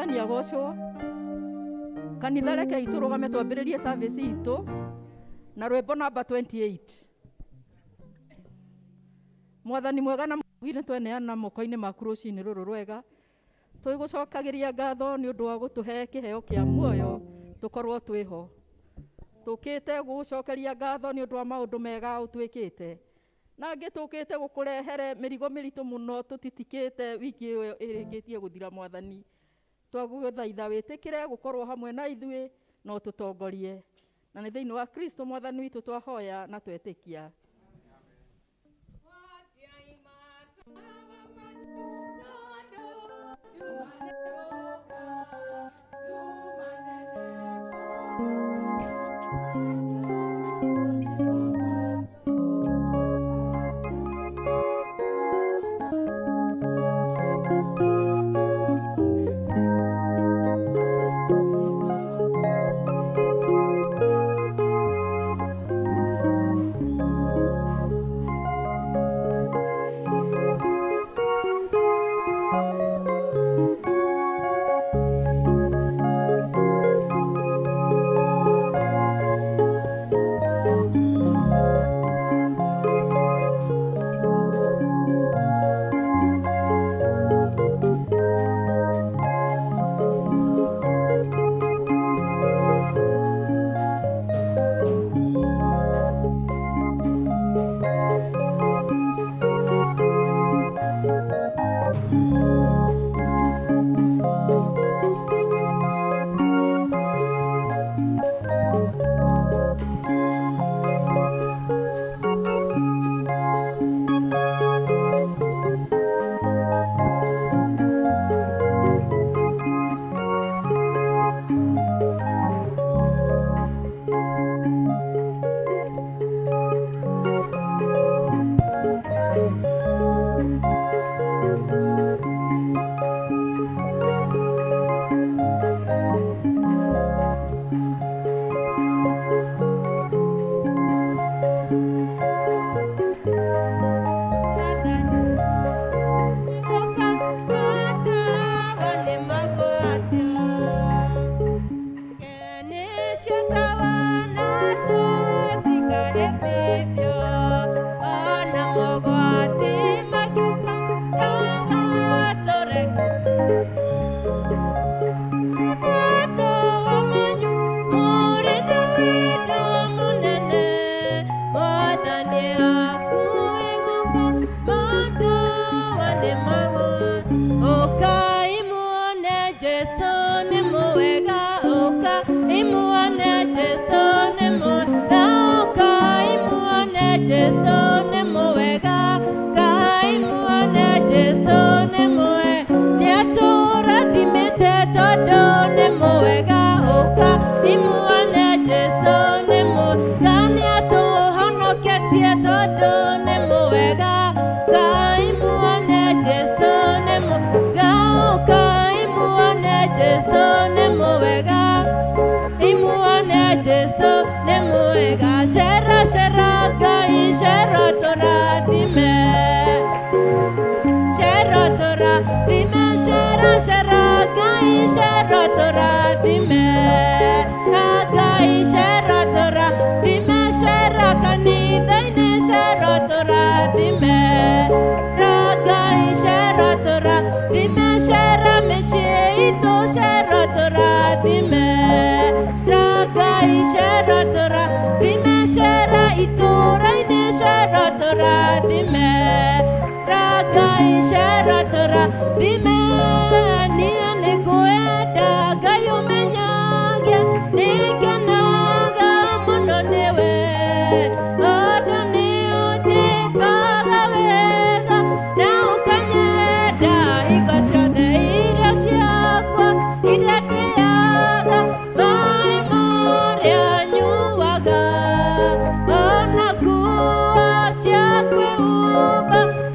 Mwathani agocwo. Kanitha rekei tũrũgame twambĩrĩrie service itũ na rwĩmbo namba 28. Mwathani mwega na mũtugi nĩ tweneana moko-inĩ maku rũcinĩ rũrũ rwega. Tũgũcokagĩria ngatho nĩ ũndũ wa gũtũhe kĩheo kĩa muoyo tũkorwo twĩho. Tũkĩte gũgũcokeria ngatho nĩ ũndũ wa maũndũ mega ũtwĩkĩte. Na angĩ tũkĩte gũkũrehere mĩrigo mĩritũ mũno tũtitikĩte wiki ĩyo ĩrĩkĩtie gũthira Mwathani. Twagũthaitha wĩtĩkĩre gũkorwo hamwe na ithuĩ na ũtũtongorie. Na nĩ thĩinĩ wa Kristo Mwathani witũ twahoya na twetĩkia.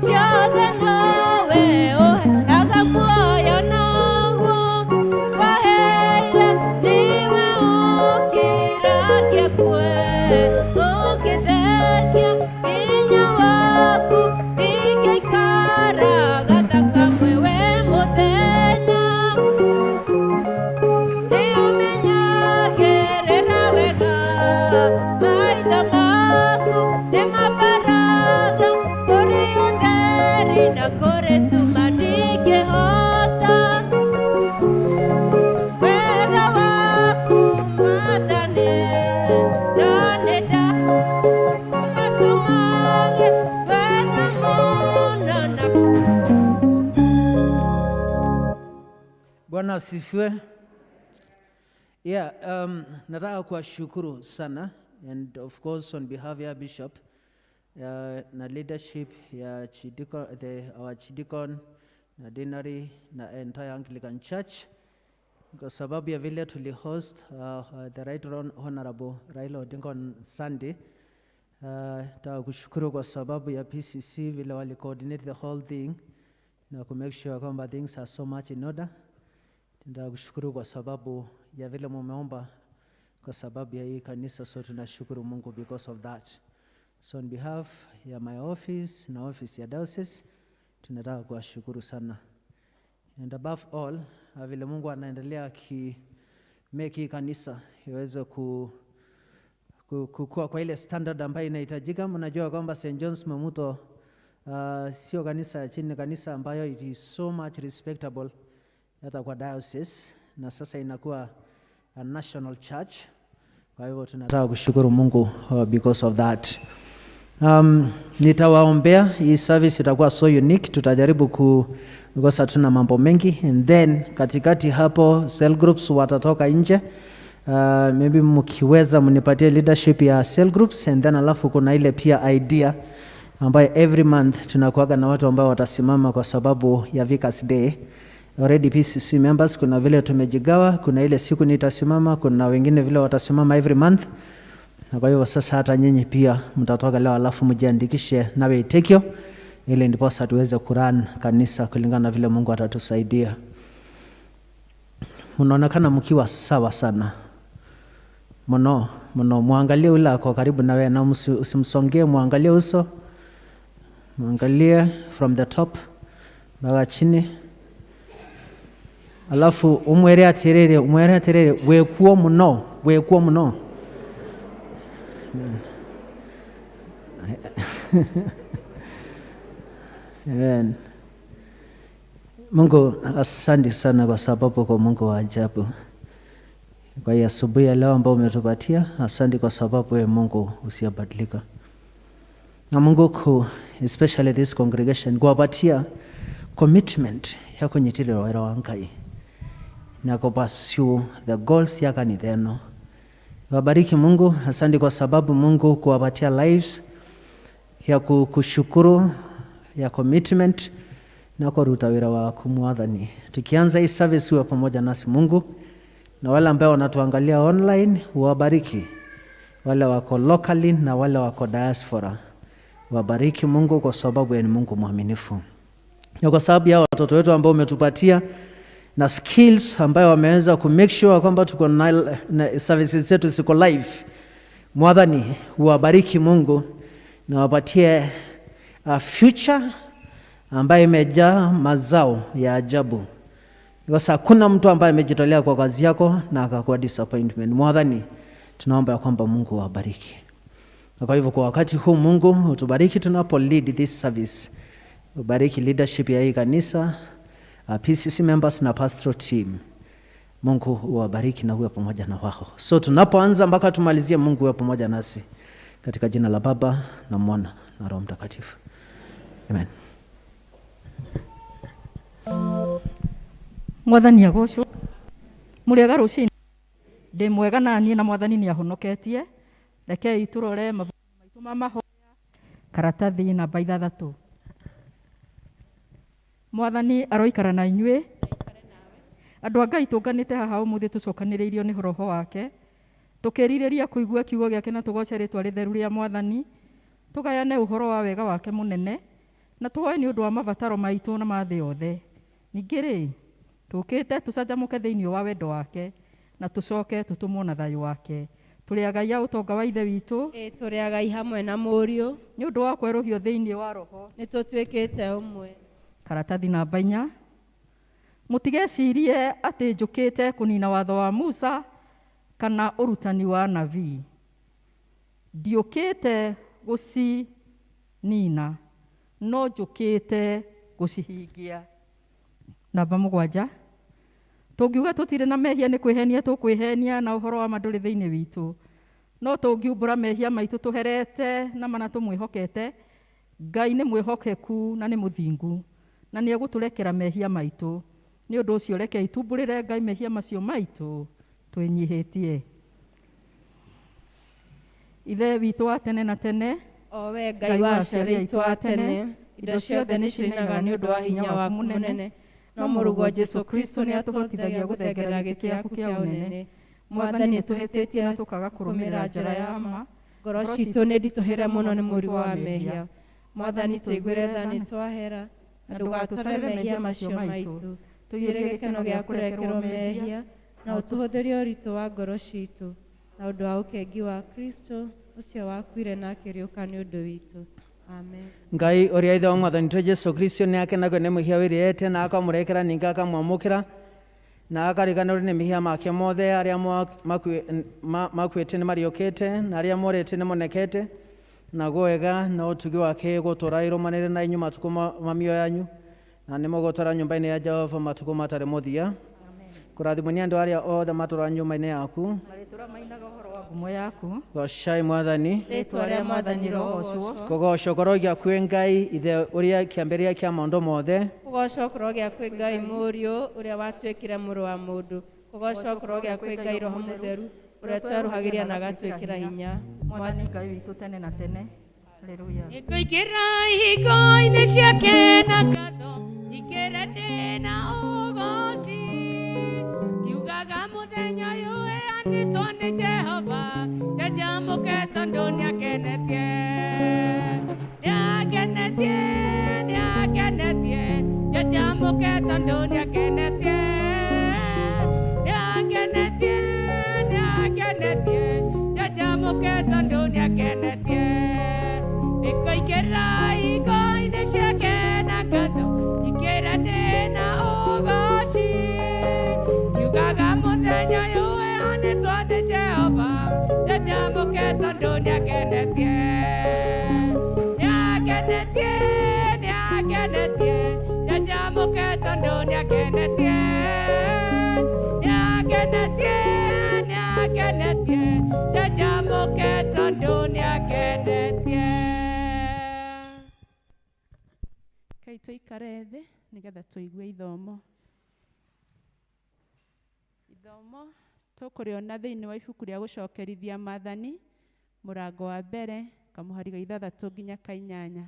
Ciothe nowe ũheaga muoyo. Bwana asifiwe. Yeah, nataka kuwashukuru sana and of course on behalf ya Bishop na leadership ya Chidikon, our Chidikon na Deanery na entire Anglican Church kwa sababu ya vile tulihost the Right Honorable Raila Odinga on Sunday. Nataka kushukuru kwa sababu ya PCC vile wali coordinate the whole thing na ku make sure kwamba things are so much in order. Nataka kushukuru kwa sababu ya vile mumeomba kwa sababu ya hii kanisa, so tunashukuru Mungu because of that. So on behalf ya my office na office ya diocese tunataka kuwashukuru sana. And above all, vile Mungu anaendelea ki make hii kanisa iweze kukua kwa ile standard ambayo inahitajika. Mnajua kwamba St. John's Mamuto sio kanisa ya chini, ni kanisa ambayo it is so much respectable hata kwa diocese, na sasa inakuwa a national church. Kwa hivyo tunataka kushukuru Mungu because of that. Nitawaombea hii service itakuwa so unique, tutajaribu because hatuna mambo mengi, and then katikati hapo cell groups watatoka nje. Maybe mkiweza mnipatie leadership ya cell groups, and then alafu kuna ile pia idea ambayo every month tunakuaga na watu ambao watasimama kwa sababu ya Vicars Day. Already PCC members, kuna vile tumejigawa, kuna ile siku nitasimama, kuna wengine vile watasimama every month. Na kwa hivyo sasa hata nyinyi pia mtatoka leo alafu mjiandikishe nawe itekio ili ndiposa tuweze kurun kanisa kulingana na vile Mungu atatusaidia. Mnaonekana mkiwa sawa sana mno mno. Muangalie ule ako karibu na wewe na usimsongee, muangalie uso, muangalie from the top mpaka chini, alafu umwere atiriri, umwere atiriri, wekuo muno, wekuo muno. Amen. Mungu, asante sana kwa sababu kwa Mungu wa ajabu. Kwa hiyo asubuhi ya leo ambao umetupatia, asante kwa sababu wewe Mungu usiyobadilika. Na Mungu ku, especially this congregation, kuwapatia commitment ya kunyitirira wĩra wa Ngai na ku pursue the goals ya kanitha ĩno. Wabariki Mungu, asante kwa sababu Mungu kuwapatia lives ya kushukuru ya commitment na kuruta wĩra waku Mwathani. Tukianza hii service uwe pamoja nasi Mungu, na wale ambao wanatuangalia online wabariki, wale wako locally na wale wako diaspora wabariki Mungu, kwa sababu yeye ni Mungu mwaminifu, na kwa sababu ya watoto wetu ambao umetupatia na skills ambayo wameweza ku make sure kwamba tuko na services zetu ziko live. Mwathani wabariki Mungu na wapatie a future ambayo imejaa mazao ya ajabu. Because hakuna mtu ambaye amejitolea kwa kazi yako na akakuwa disappointment. Mwathani, tunaomba ya kwamba Mungu wabariki. Na kwa hivyo kwa wakati huu Mungu utubariki tunapo lead this service. Ubariki leadership ya hii kanisa, PCC members na pastoral team. Mungu uwabariki na uwe pamoja na wao. So tunapoanza mpaka tumalizie, Mungu uwe pamoja nasi. Katika jina la Baba na Mwana na Roho Mtakatifu. Amen. Mwathani agocwo. Mũrĩega rũcinĩ. Ndĩ mwega na niĩ na Mwathani nĩ ahonoketie. Rekei tũrore mabuku maitũ ma mahoya, karatathi namba 6. Mwathani aroikara na inyuĩ. Andũ a Ngai tũnganĩte haha ũmũthĩ tũcokanĩrĩirio nĩ roho wake, tũkĩrirĩria kũigua kiugo gĩake na tũgoce rĩtwa rĩtheru rĩa Mwathani, tũgayane ũhoro wa wega wake mũnene, na tũhoe nĩ ũndũ wa mabataro maitũ na ma thĩ yothe. Ningĩ rĩ, tũkĩte tũcanjamũke thĩinĩ wa wendo wake, na tũcoke tũtũmwo na thayũ wake. Tũrĩ agai a ũtonga wa Ithe witũ. Ĩ, tũrĩ agai hamwe na Mũriũ. Nĩ ũndũ wa kwerũhio thĩinĩ wa roho. Nĩ tũtuĩkĩte ũmwe. Karatathi namba 4. Mũtigecirie atĩ njũkĩte kũnina watho wa Musa kana ũrutani wa nabii. Ndiũkĩte gũcinina, no njũkĩte gũcihingia. Namba 7. Tũngiuga tũtirĩ na mehia nĩ kwĩhenia tũkwĩhenia na ũhoro wa ma ndũrĩ thĩinĩ witũ. No tũngiumbũra mehia maitũ tũherete na mana tũmwĩhokete, Ngai nĩ mwĩhokeku na nĩ mũthingu, na nĩ egũtũrekera mehia maitũ Nĩ ũndũ ũcio rekei tumbũrĩre Ngai mehia macio maitũ twĩnyihĩtie. Ithe witũ wa tene na tene, O we Ngai wa aciari aitũ a tene, indo ciothe nĩ cirinaga nĩ ũndũ wa hinya waku mũnene, no mũrũguo Jesu Kristo nĩ atũhotithagia gũthengerera gĩtĩ gĩaku kĩa ũnene. Mwathani, nĩ tũhĩtĩtie na tũkaga kũrũmĩrĩra njĩra ya ma, ngoro citũ nĩ nditũhĩre mũno nĩ mũrigo wa mehia. Mwathani, tũiguĩre tha nĩ twahera, na ndũgatũtarĩre mehia macio maitũ. Tũiyũrie gĩkeno gĩa kũrekerwo mehia, na ũtũhũthĩrie ũritũ wa ngoro citũ, na ũndũ wa ũkengi wa Kristo ũcio wakuire na akĩriũka nĩ ũndũ witũ. Amen. Ngai ũrĩa ithe wa mwathani witũ Jesu Kristo nĩ akenagio nĩ mwĩhia wĩrĩete na akamũrekera ningĩ akamwamũkĩra na akariganĩrwo nĩ mehia make mothe. Arĩa makuĩte nĩ mariũkĩte, na arĩa morĩte nĩ monekete. Naguo wega na ũtugi wake gũtũũra irũmanĩre na inyuĩ matukũ ma mĩoyo yanyu, na nĩ mũgũtũũra nyũmba-inĩ ya Jehova matukũ matarĩ mũthia. Kũrathimwo nĩ andũ arĩa othe matũũraga nyũmba-inĩ yaku. Marĩtũra mainaga ũhoro wa ngumo yaku. Goocai Mwathani. Rĩĩtwa rĩa Mwathani rĩrogoocwo. Kũgoocwo korwo gĩaku Ngai ithe ũrĩa kĩambĩrĩria kĩa maũndũ mothe. Kũgoocwo kũro gĩa kwĩ Ngai Mũriũ ũrĩa watuĩkire mũrũ wa mũndũ. Kũgoocwo kũro gĩa kwĩ Ngai Roho Mũtheru ũrĩa twerũhagĩria na agatwĩkĩra hinya. Mwathani Ngai witũ tene na tene. Haleluya. Nĩngũingĩra ihingo-inĩ ciake na ngatho, nyingĩre ndĩ na ũgooci. Ngiugaga mũthenya ũyũ ũheanĩtwo nĩ Jehova, njanjamũke tondũ nĩangenetie. Nĩangenetie, nĩangenetie, njanjamũke tondũ nĩangenetie. Nĩangenetie, nĩangenetie, njanjamũke tondũ nĩangenetie. Nĩngũingĩra ihingo-inĩ ciake na ngatho, nyingĩre ndĩ na ũgooci. Ngiugaga mũthenya ũyũ ũheanĩtwo nĩ Jehova, njanjamũke tondũ nĩangenetie. Nĩangenetie, nĩangenetie, njanjamũke tondũ nĩangenetie. Nĩangenetie, nĩangenetie, njanjamũke tondũ nĩangenetie. Kai tũikare thĩ nĩgetha tũigue ithomo. Ithomo tũkũrĩona thĩinĩ wa ibuku rĩa gũcokerithia maathani, mũrango wa mbere kamũhari ga ithathatũ nginya ka inyanya.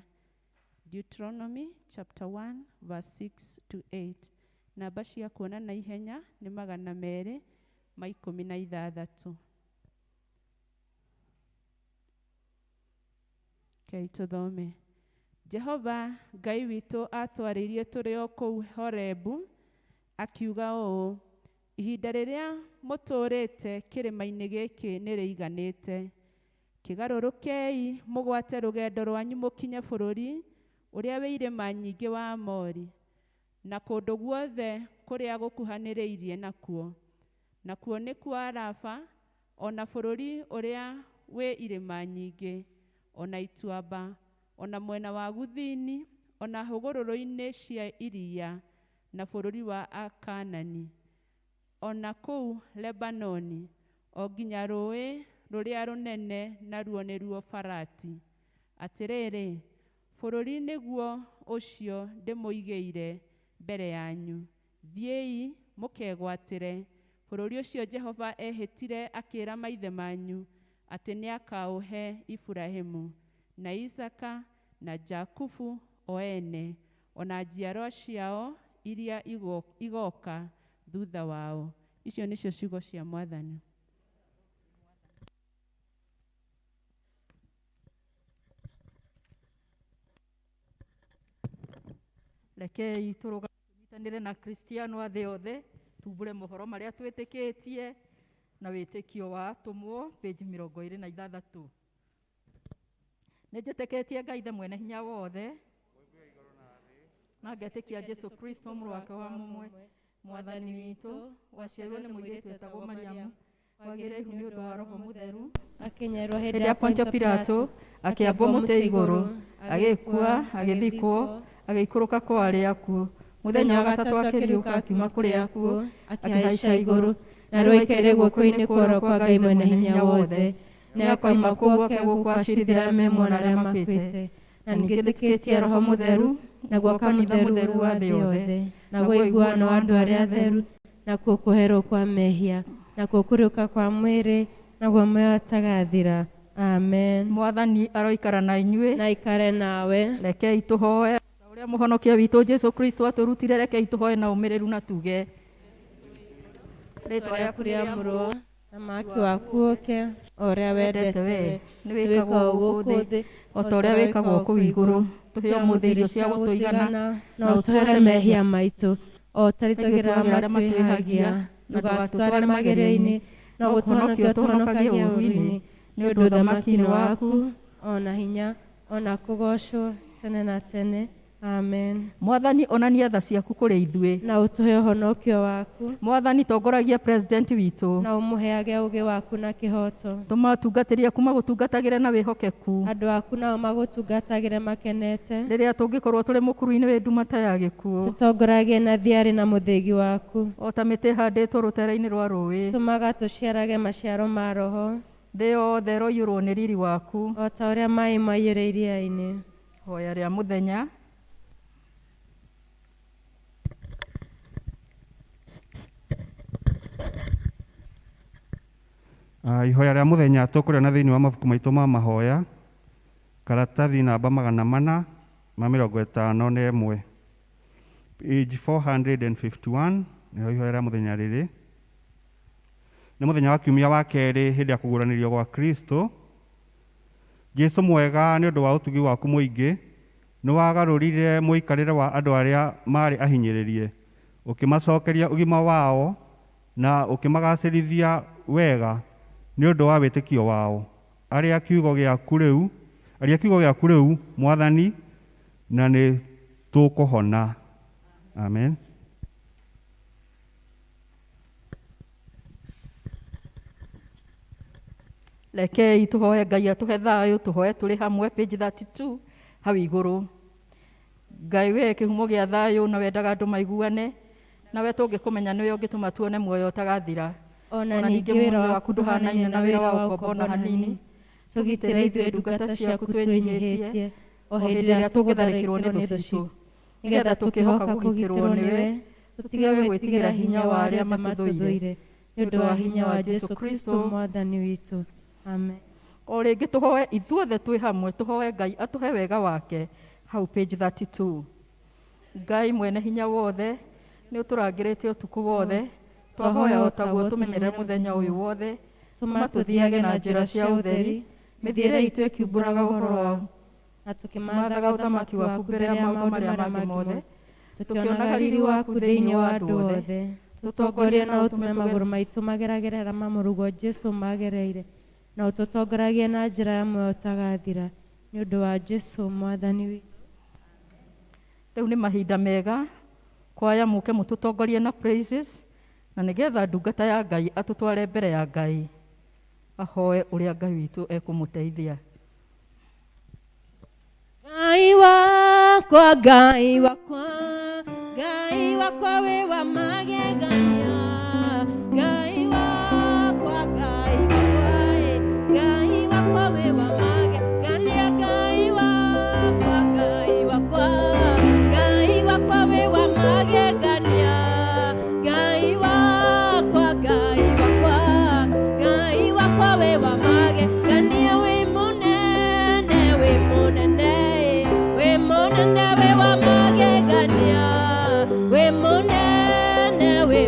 Deuteronomy chapter 1 verse 6 to 8. Namba cia kuona na ihenya nĩ 216. Kei tũthome. Jehova Ngai witũ atwarĩirie tũrĩ o kũu Horebu, akiuga ũũ: ihinda rĩrĩa mũtũũrĩte kĩrĩma-inĩ gĩkĩ nĩ rĩiganĩte. Kĩgarũrũkei mũgwate rũgendo rwanyu mũkinye bũrũri ũrĩa wĩ irĩma nyingĩ wa Amori, na kũndũ guothe kũrĩa gũkuhanĩrĩirie nakuo, nakuo nĩkuo Araba, o na bũrũri ũrĩa wĩ irĩma nyingĩ, o na ituamba, o na mwena wa gũthini, o na hũgũrũrũ-inĩ cia iria, na bũrũri wa Akaanani, o na kũu Lebanoni, o nginya rũũĩ rũrĩa rũnene, naruo nĩruo Farati. Atĩrĩrĩ, bũrũri nĩguo ũcio ndĩmũigĩire mbere yanyu. Thiĩi mũkegwatĩre bũrũri ũcio Jehova ehĩtire akĩĩra maithe manyu atĩ nĩakaũhe Iburahĩmu na Isaaka na Jakubu o ene, o na njiarwa ciao iria igoka thutha wao. Icio nĩcio ciugo cia Mwathani. Rekei tũrũganĩre na Kristiano a thĩ yothe, tumbũre mohoro marĩa twĩtĩkĩtie na wĩtĩkio wa atũmwo, page 26. Nĩ njĩtĩkĩtie Ngai Ithe mwene hinya wothe, na ngetĩkia Jesu Kristo mũrũ wake wa mũmwe, Mwathani witũ, waciarirwo nĩ mũirĩtu wetagwo Mariamu, wagĩire ihu nĩ ũndũ wa Roho Mũtheru, Akinyerwo hĩndĩ ya Pontio Pilato, akĩambwo mũtĩ igũrũ, agĩkua, agĩthikwo, agĩikũrũka kwa arĩa akuũ. Mũthenya wa gatatũ akĩriũka akiuma kũrĩ akuũ, akĩhaica igũrũ, na rĩu aikaire guoko-inĩ kwa ũrĩo kwa Ngai mwene hinya wothe. Nĩakoima kũu oke gũkũ acirithie arĩa me muoyo na arĩa makuĩte. Na ningĩ njĩtĩkĩtie Roho Mũtheru, Naguo kanitha mũtheru wa thĩ yothe, naguo ũiguano wa andũ arĩa atheru, nakuo kũherwo kwa mehia, nakuo kũriũka kwa mwĩrĩ, naguo muoyo ũtagathira. Amen. Mwathani aroikara na inyuĩ. Na ikare nawe. Rekei tũhoe ta ũrĩa mũhonokia witũ Jesu Kristo atũrutire. Rekei tũhoe na ũmĩrĩru na tuge rĩtwa rĩaku rĩaku rĩamũrwo na maki waku ũke o ũrĩa wendete wendete we we nĩ wĩkagwo gũkũ thĩ o ta ũrĩa wĩkagwo kũu igũrũ. Tũhe ũmũthĩ irio cia gũtũigana na ũtũhere mehia maitũ o ta Ithuĩ rĩtwagĩra tuohagĩra arĩa matwĩhagia, matwĩhagia, na ndũgatũtware magerio-inĩ, no no gũtũhonokia kũhonokia ũtũhonokagie ũtũhonokagie ũũru-inĩ, ũũru-inĩ, nĩ ũndũ ũthamaki nĩ waku o na hinya o na kũgoocwo tene na tene. Amen. Mwathani onania tha ciaku kũrĩ ithuĩ. Na ũtũhe ũhonokio waku. Mwathani tongoragia president witũ. Na ũmũheage ũũgĩ waku na kĩhooto. Tũma atungatĩri aku magũtungatagĩre na wĩhokeku. Andũ aku nao magũtungatagĩre makenete. Rĩrĩa tũngĩkorwo tũrĩ mũkuru-inĩ wĩ nduma ta ya gĩkuũ, Tũtongoragie na thiarĩ na mũthĩgi waku. o ta mĩtĩ ĩhandĩtwo rũtere-inĩ rwa rũĩ. Tũmaga tũciarage maciaro ma Roho. Thĩ yothe ĩroiyũrwo nĩ riri waku. O ta ũrĩa maĩ maiyũire iria-inĩ. Ihoya rĩa mũthenya. Ihoya rĩa mũthenya tũkũrĩona thĩinĩ wa mabuku maitũ ma mahoya, karatathi namba 451, page 451, nĩho ihoya rĩa mũthenya rĩrĩ. Nĩ mũthenya wa kiumia wa kerĩ hĩndĩ ya kũguũranĩrio gwa Kristo. Jesu mwega, nĩ ũndũ wa ũtugi waku mũingĩ nĩ wagarũrire mũikarĩre wa andũ arĩa maarĩ ahinyĩrĩrie, ũkĩmacokeria ũgima wao na ũkĩmagacĩrithia wega nĩ ũndũ wa wĩtĩkio wao. Aria kiugo gĩaku rĩu, aria kiugo gĩaku rĩu Mwathani, na nĩ tũkũhona. Amen. Rekei tũhoe Ngai atũhe thayũ, tũhoe tũrĩ hamwe page 32 hau igũrũ. Ngai we kĩhumo gĩa thayũ na wendaga andũ maiguane, nawe tũngĩkũmenya nĩwe ũngĩtũma tuone muoyo ũtagathira. Ona Ona ningĩ ningĩ wĩra muoyo waku waku ndũhanaine na wĩra wa ũkombo ona hanini. Tũgitĩre ithuĩ ndungata ciaku twĩnyihĩtie o o hĩndĩ hĩndĩ ĩrĩa ĩrĩa tũgũtharĩkĩrwo tũngĩtharĩkĩrwo nĩ nĩ thũ thũ citũ, citũ, nĩgetha nĩgetha tũkĩhoka tũkĩhoka kũgitĩrwo kũgitĩrwo nĩwe nĩwe tũtigage tũtigage gwĩtigĩra gwĩtigĩra hinya hinya wa wa arĩa arĩa matũthũire, matũthũire, nĩ ũndũ wa hinya wa Jesu Kristo Mwathani witũ. Amen. O rĩngĩ tũhoe ithuothe twĩ hamwe, tũhoe Ngai atũhe wega wake hau page 32. Ngai mwene hinya wothe nĩ ũtũrangĩrĩte ũtukũ wothe, twahoya o taguo tũmenyerere mũthenya ũyũ wothe, Tũma tũthiage na njĩra cia ũtheri, mĩthiĩre itũ ĩkiumbũraga ũhoro wa na tũkĩmathaga tũkĩmathaga ũthamaki ũthamaki waku waku mbere mbere ya ya maũndũ maũndũ marĩa marĩa mangĩ mangĩ mothe, mothe, tũkĩonaga tũkĩonaga riri riri waku waku thĩinĩ thĩinĩ wa wa andũ andũ othe. othe. Tũtongorie Tũtongorie na na ũtũme ũtũme tũgere magũrũ maitũ mageragere arĩa mamũrugo Jesu magereire, na ũtũtongoragie na njĩra ya muoyo ũtagathira, nĩ ũndũ wa Jesu Mwathani witũ. Rĩu nĩ mahinda mega kwaya mũke mũtũtongorie na praises, na nĩgetha ndungata ya Ngai atũtware mbere ya Ngai ahoe ũrĩa Ngai witũ ekũmũteithia. Ngai wakwa, Ngai wakwa, Ngai wakwa wĩ wa magegania. Ngai wakwa, Ngai wakwa, Ngai wakwa wĩ wa magegania. Ngai wakwa, Ngai wakwa, Ngai wakwa wĩ wa magegania. Ngai wakwa, Ngai wakwa, Ngai wakwa wĩ wa magegania. Wĩ mũnene, wĩ mũnene, wĩ mũnene, wĩ wa magegania. Wĩ mũnene, wĩ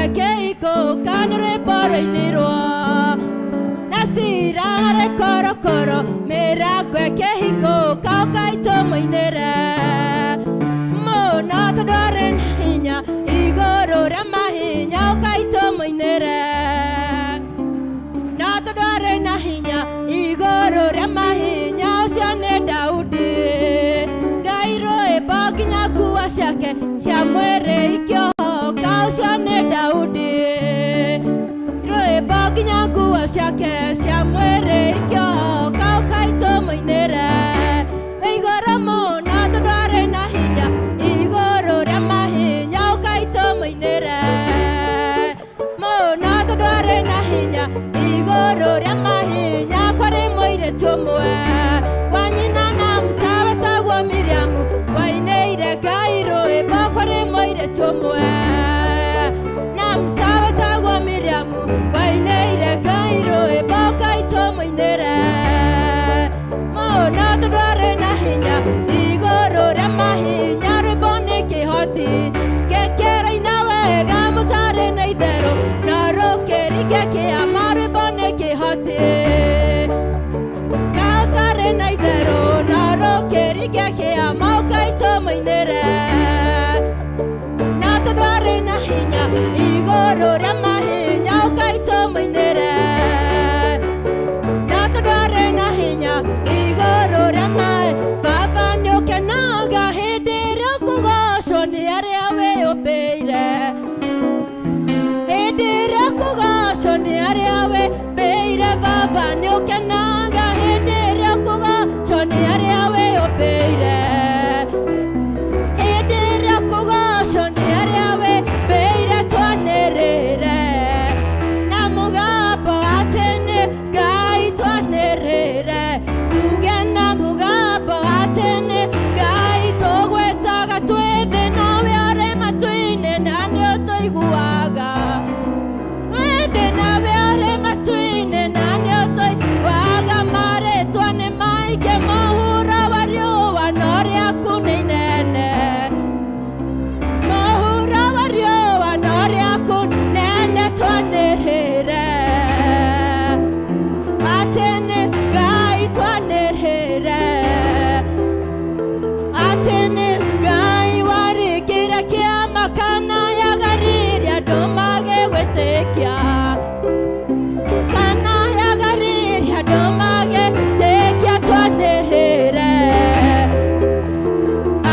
ĩkĩhingũka nĩ rwĩmbo rwainirwo na cira harĩ korokoro mĩrango ĩkĩhingũka ũkai tũmũinĩre mũno tondũ arĩ na hinya igũrũ rĩa mahinya ũkai tũmũinĩre na tondũ arĩ na hinya igũrũ rĩa mahinya ũcio nĩ Daudi Ngai rwĩmbo nginya nguo ciake cia mwĩrĩ ikĩohoka ũcio nĩ Daudi rwĩmbo nginya nguo ciake cia mwĩrĩ ikĩohoka ũkai tũmũinĩre wĩ igũrũ mũno tondũ arĩ na hinya igũrũ rĩa mahinya ũkai tũmũinĩre mũno tondũ arĩ na hinya igũrũ rĩa mahinya kwarĩ mũirĩtu ũmwe wa nyina na Musa wetagwo Miriamu wainĩire Ngai rwĩmbo kwarĩ mũirĩtu ũmwe na Musa wetagwo Miriamu wainĩire Ngai rwĩmbo ũkai tũmũinĩre mũno tondũ arĩ na hinya igũrũ rĩa mahinya rwĩmbo nĩ kĩhoti ngĩkĩraina wega mũtarĩ na itherũ na rũkĩringe kĩama rwĩmbo nĩ kĩhoti ũtarĩ na itherũ na rũkĩringe kĩama ũkai tũmũinĩre na tondũ arĩ na hinya igũrũ rĩa mahinya ũkai tũmũinĩre na tondũ arĩ na hinya igũrũ rĩa maĩ baba nĩũkenaga hĩndĩ ĩrĩa ũkũgocwo nĩ arĩa wĩyũmbĩire hĩndĩ ĩrĩa ũkũgocwo nĩ arĩa wĩyũmbĩire baba nĩũkenaga hĩndĩ ĩrĩa ũkũgocwo nĩ arĩa wĩyũmbĩire hĩndĩ ĩrĩa ũkũgocwo nĩ arĩa wĩyũmbĩire twanĩrĩre na mũgambo atĩ nĩ Ngai twanĩrĩre tuge na mũgambo atĩ nĩ Ngai tũgwĩtaga twĩ thĩ nawe arĩ matu-inĩ na nĩũtũiguaga twĩ thĩ nawe arĩ matu-inĩ na nĩũtũiguaga marĩtwa nĩ maingĩ mũhuro wa riũa no rĩaku nĩ inene mũhuro wa riũa no rĩaku nene twanĩrĩre atĩ nĩ Ngai twanĩrĩre atĩ nĩ Ngai warĩkĩra kĩama kana yagaririe andũ magĩgwĩtĩkia kana yagaririe andũ magĩtĩkia twanĩrĩre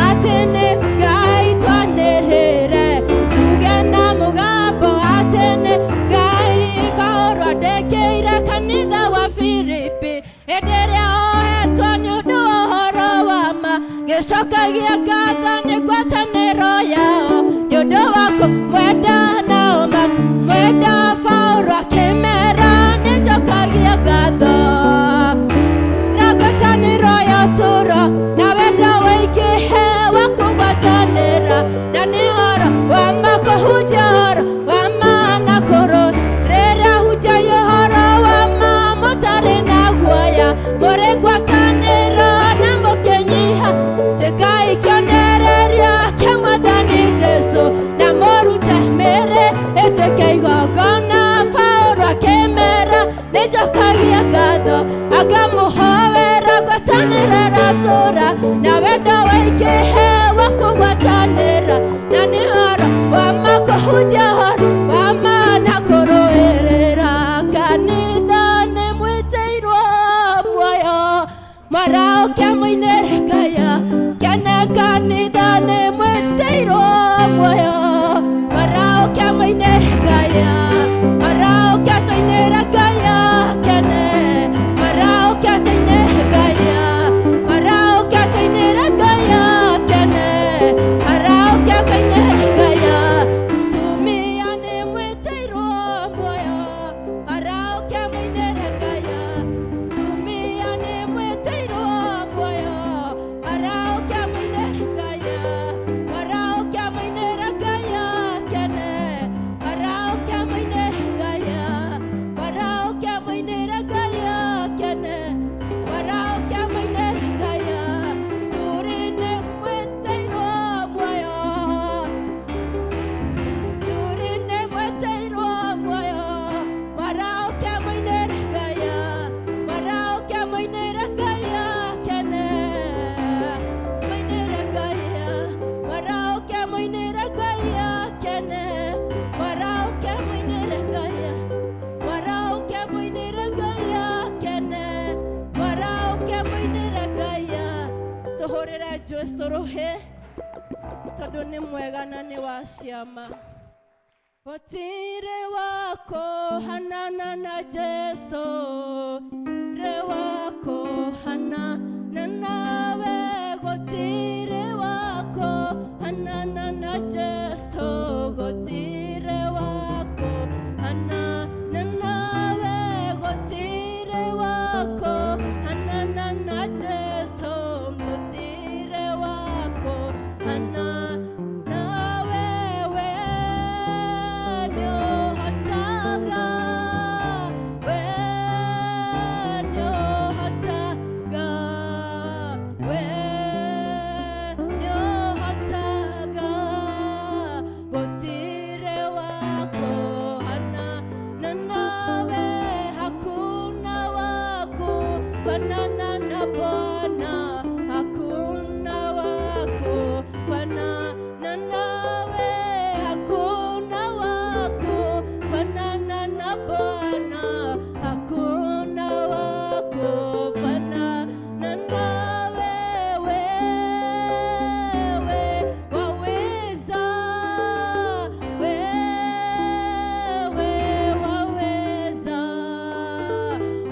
atĩ nĩ Ngai twanĩrĩre tuge na mũgambo atĩ nĩ Ngai Paũlũ andĩkĩire kanitha wa Filipi hĩndĩ ĩrĩa ohetwo nĩ ũndũ wa ũhoro wa ma gĩcokagia ngatho nĩ ngwatanĩro yao nĩ ũndũ wa kũmwenda nao makĩmwenda Paũlũ akĩmera nĩ njokagia ngatho na ngwatanĩro ya ũtũũro na wendo waingĩhe wa kũgwatanĩra na nĩ ũhoro wa ma kũhunjia ũhoro wa ma na kũrũ rĩrĩa hunjagia ũhoro wa ma mũtarĩ na guoya mũrĩ ngwatanĩro na mũkĩnyiha tuĩkai kĩonereria kĩa Mwathani Jesũ na mũrute mĩĩrĩ ĩtuĩke igongona Paũlũ akĩmera nĩ njokagia ngatho. Jesu rũhĩ tondũ nĩ mwega na nĩ wa ciama. Gũtirĩ wa kũhanana na Jesu, rĩ wa kũhanana nawe, gũtirĩ wa kũhanana na Jesu, gũtirĩ wa kũhanana nawe, gũtirĩ wa kũhanana na Jesu, gũtirĩ wa kũhanana nawe, we nĩũhotaga, we nĩũhotaga, we nĩũhotaga, gũtirĩ wa kũhanana nawe, hakuna wa kufanana na Bwana, hakuna wa kufanana nawe, hakuna wa kufanana na Bwana, hakuna wa kufanana nawe, wewe waweza, wewe waweza,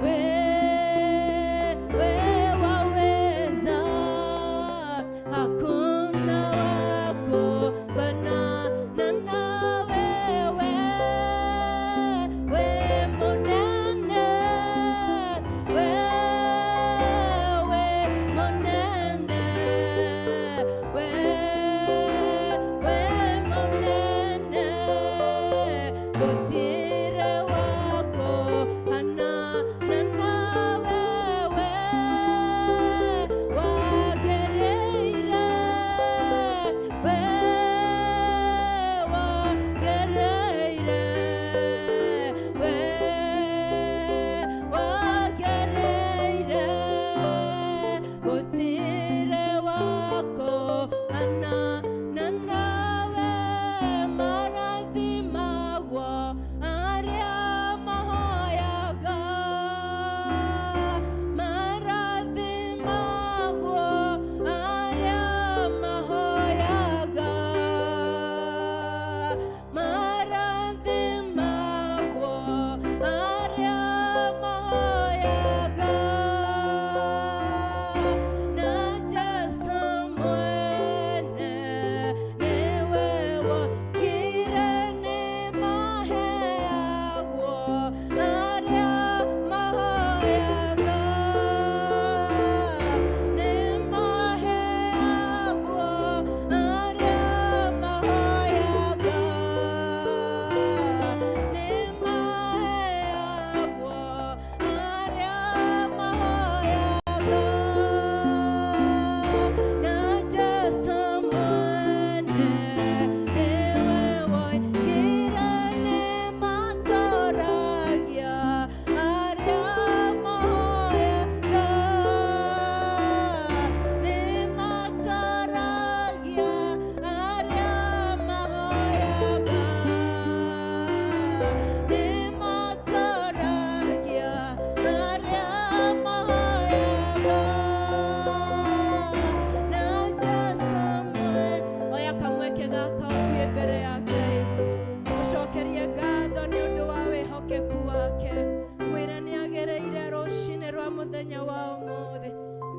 wewe waweza, hakuna wa kufanana nawe, wewe munene, wewe munene, wewe munene, gũtirĩ wa kũhanana nawe, we wagĩrĩire, we wagĩrĩire, we wagĩrĩire, gũtirĩ wa kũhanana nawe, marathimagwo arĩa mahoyaga, marathimagwo arĩa mahoyaga, marathimagwo arĩa mahoyaga, na Jesu mwene nĩwe wokire nĩmaheagwo arĩa mahoyaga, nĩmaheagwo arĩa mahoyaga, nĩmaheagwo arĩa mahoyaga, na Jesu mwene nĩwe woigire nĩmatoragia arĩa mahoyaga, nĩmatoragia arĩa mahoyaga, nĩmatoragia arĩa mahoyaga, na Jesu mwene. Oya kamweke gaka ũthiĩ mbere ya Ngai, mũcokerie ngatho nĩ ũndũ wa wĩhokeku wake, mwĩre nĩ agĩrĩire rũcinĩ rwa mũthenya wa ũmũthĩ.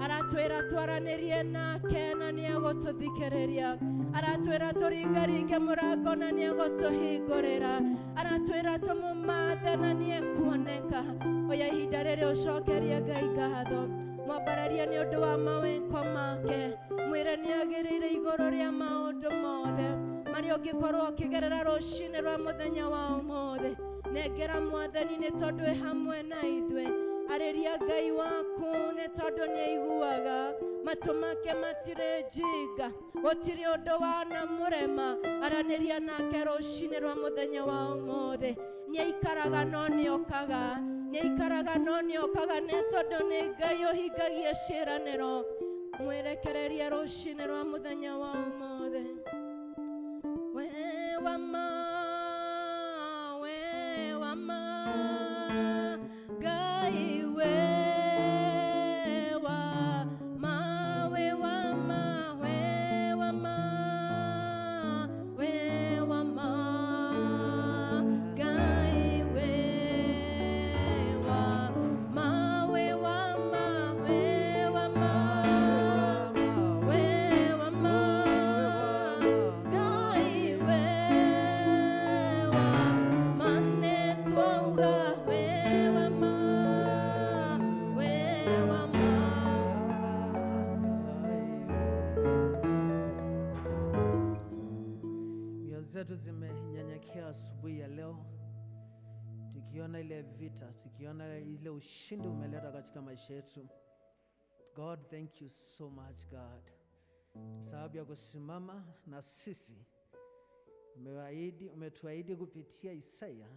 Aratwĩra twaranĩrie nake na nĩ egũtũthikĩrĩria, aratwĩra tũringaringe mũrango na nĩ egũtũhingũrĩra, aratwĩra tũmũmathe na nĩ ekuoneka. Oya ihinda rĩrĩ ũcokerie Ngai ngatho, mwambararie nĩ ũndũ wa mawĩko make, mwĩre nĩ agĩrĩire igũrũ rĩa maũndũ mothe marĩa ũngĩkorwo ũkĩgerera rũcinĩ rwa mũthenya wa ũmũthĩ. Nengera Mwathani nĩ tondũ ĩ hamwe na ithuĩ, arĩria Ngai waku nĩ tondũ nĩ aiguaga, matũ make matirĩ njinga, gũtirĩ ũndũ wanamũrema. Aranĩria nake rũcinĩ rwa mũthenya wa ũmũthĩ. Nĩ aikaraga no nĩ okaga, nĩ aikaraga no nĩ okaga, nĩ tondũ nĩ Ngai ũhingagia ciĩranĩro. Mwĩrekererie rũcinĩ rwa mũthenya wa ũmũthĩ. We wama, we wama, Ngai we wama, we wama, we Zetu zimenyenyekea asubuhi ya leo, tukiona ile vita, tukiona ile ushindi umeleta katika maisha yetu. God, thank you so much, God. Sababu ya kusimama na sisi, umetuahidi kupitia Isaya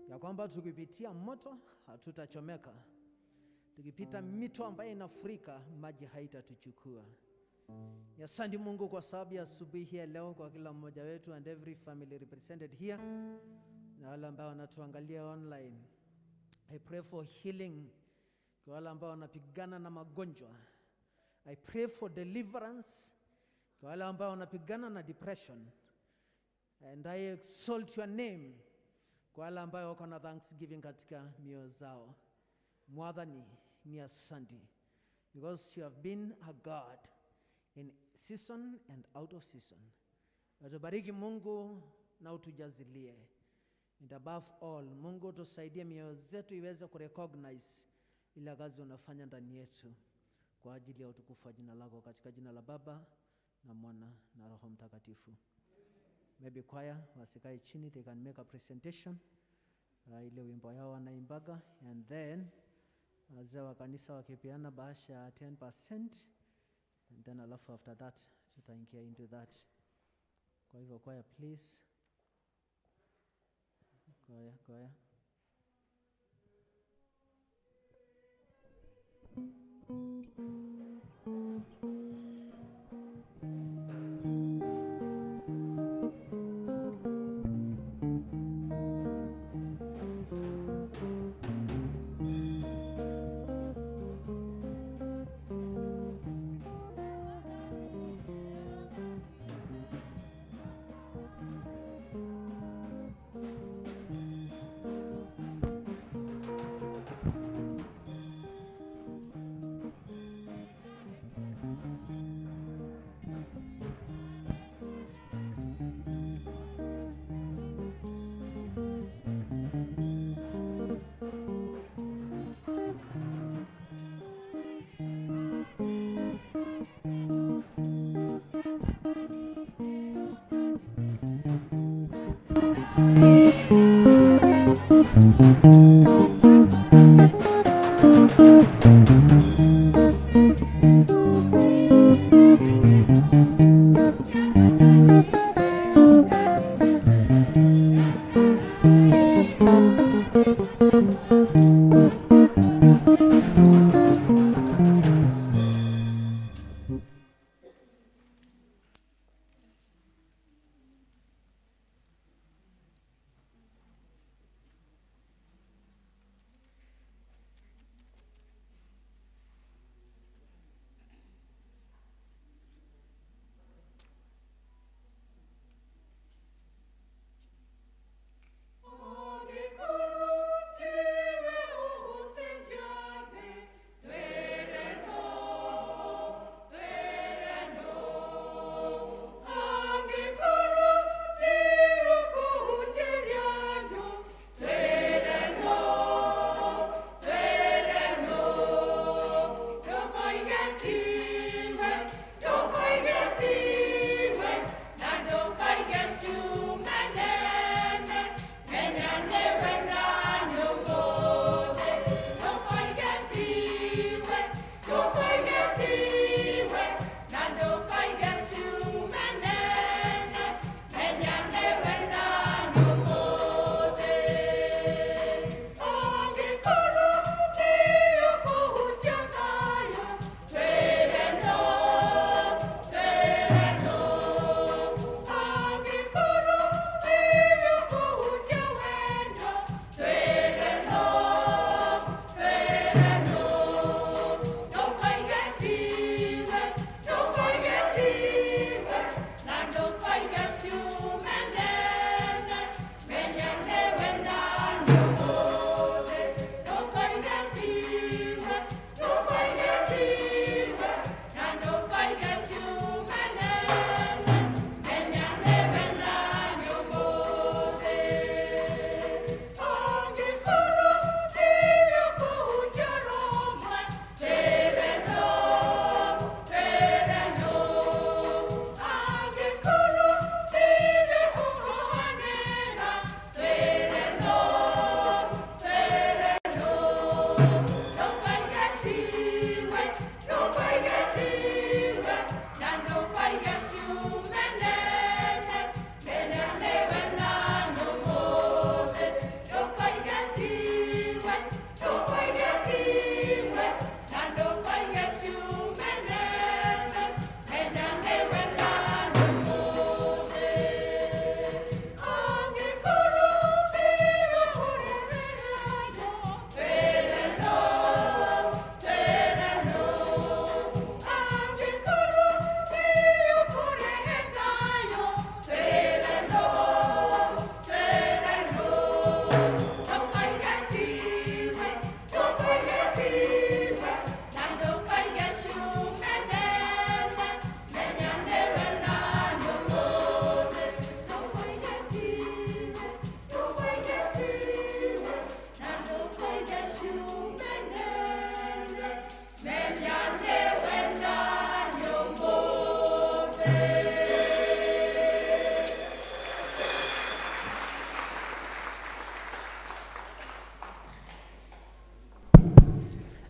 ya kwamba tukipitia moto hatutachomeka, tukipita mito ambayo inafurika maji haitatuchukua. Asante Mungu kwa sababu ya asubuhi hii ya leo kwa kila mmoja wetu and every family represented here na wale ambao wanatuangalia online. I pray for healing kwa wale ambao wanapigana na magonjwa. I pray for deliverance kwa wale ambao wanapigana na depression. And I exalt your name kwa wale ambao wako na thanksgiving katika mioyo zao. Mwathani ni asante because you have been a God in season and out of season. Utubariki Mungu na utujazilie. And above all, Mungu tusaidie mioyo zetu iweze kurecognize ile kazi unafanya ndani yetu kwa ajili ya utukufu wa jina lako, katika jina la Baba na Mwana na Roho Mtakatifu. Maybe choir wasikae chini, they can make a presentation. Ile wimbo yao wanaimbaga, and then wazee wa kanisa wakipeana bahasha ya 10%, and then alafu after that tutaingia into that. Kwa hivyo choir, please. Choir, choir.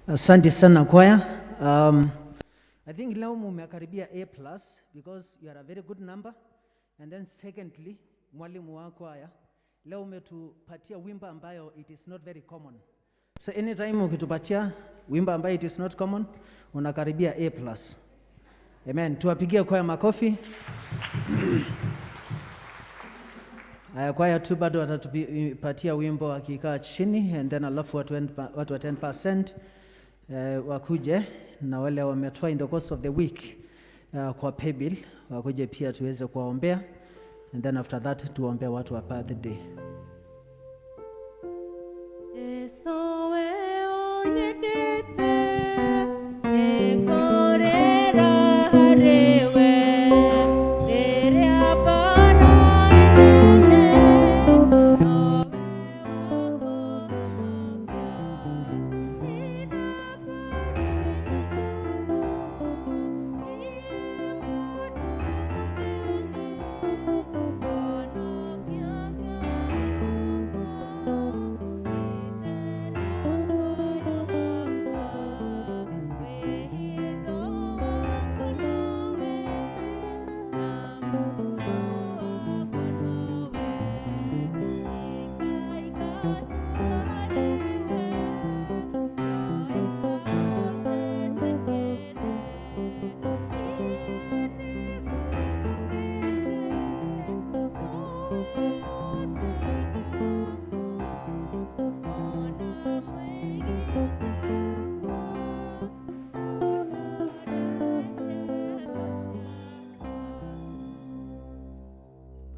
Asante sana kwaya. I think leo mumekaribia A plus because you are a very good number. And then secondly, mwalimu wa kwaya leo umetupatia wimbo ambayo it is not very common. So anytime ukitupatia wimbo ambayo it is not common, unakaribia A plus. Amen. Tuwapigie kwaya makofi. Aya, kwaya tu bado watatupatia wimbo wakikaa chini and then alafu watu wa 10% wakuje na wale wametoa in the course of the week kwa paybill wakuje pia tuweze kuwaombea and then after that tuwaombea watu wa birthday. Jesu we unyendete, nĩngũrĩra harĩwe, rĩrĩa mbara nene, nowe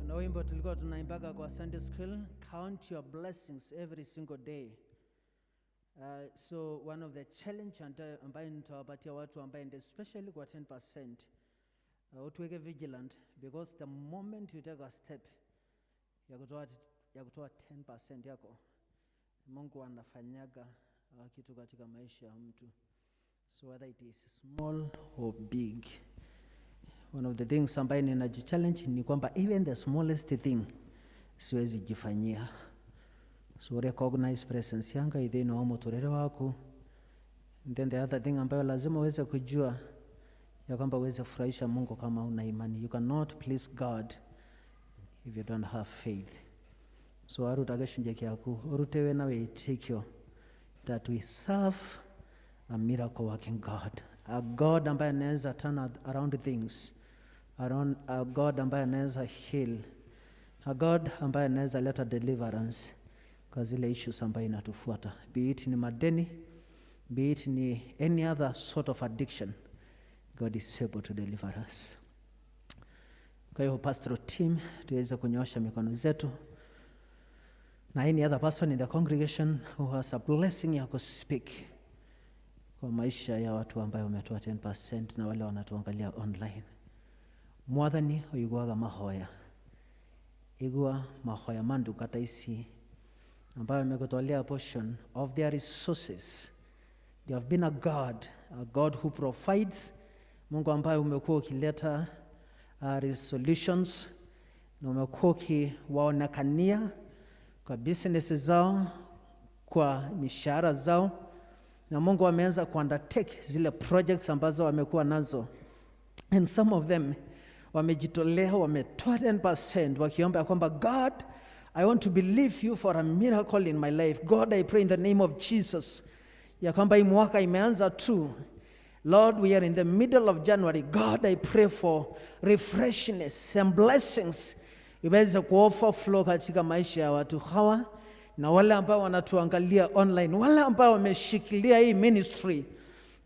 Kuna wimbo tulikuwa tunaimbaga kwa Sunday school, count your blessings every single day. So one of the challenge ambayo nitawapatia watu ambaye and especially kwa 10%, utuweke vigilant because the moment you take a step ya kutoa 10% yako, Mungu anafanyaga kitu katika maisha ya mtu. So whether it is small or big, one of the things ambayo ninajichallenge ni kwamba even the smallest thing siwezi jifanyia. So recognize presence yanga ithini wa muturire waku. And then the other thing ambayo lazima uweze kujua ya kwamba uweze kufurahisha Mungu kama una imani. You cannot please God if you don't have faith. So aruta gĩcunjĩ kĩaku ũrute wĩna wĩtĩkio that we serve a miracle working God, a God ambaye anaweza turn around things, around, a God ambaye anaweza heal, a God ambaye anaweza leta deliverance kwa zile issues ambayo inatufuata, be it ni madeni, be it ni any other sort of addiction. God is able to deliver us. Kwa hiyo pastoral team tuweze kunyoosha mikono zetu na any other person in the congregation who has a blessing ya kuspeak kwa maisha ya watu ambayo wametoa 10% na wale wanatuangalia online. Mwathani ũiguaga mahoya, igua mahoya ma ndungata ici ambayo amekutolea portion of their resources. They have been a God who provides, Mungu ambaye umekuwa ukileta resolutions na umekuwa ukiwaonekania kwa business zao, kwa mishahara zao, na Mungu ameanza kuundertake zile projects ambazo wamekuwa nazo, and some of them wamejitolea, wametoa 10% wakiomba ya kwamba, "God, I want to believe you for a miracle in my life. God, I pray in the name of Jesus ya kwamba hii mwaka imeanza tu. Lord, we are in the middle of January. God, I pray for refreshness and blessings iweze kuoverflow katika maisha ya watu hawa na wale ambao wanatuangalia online, wale ambao wameshikilia hii ministry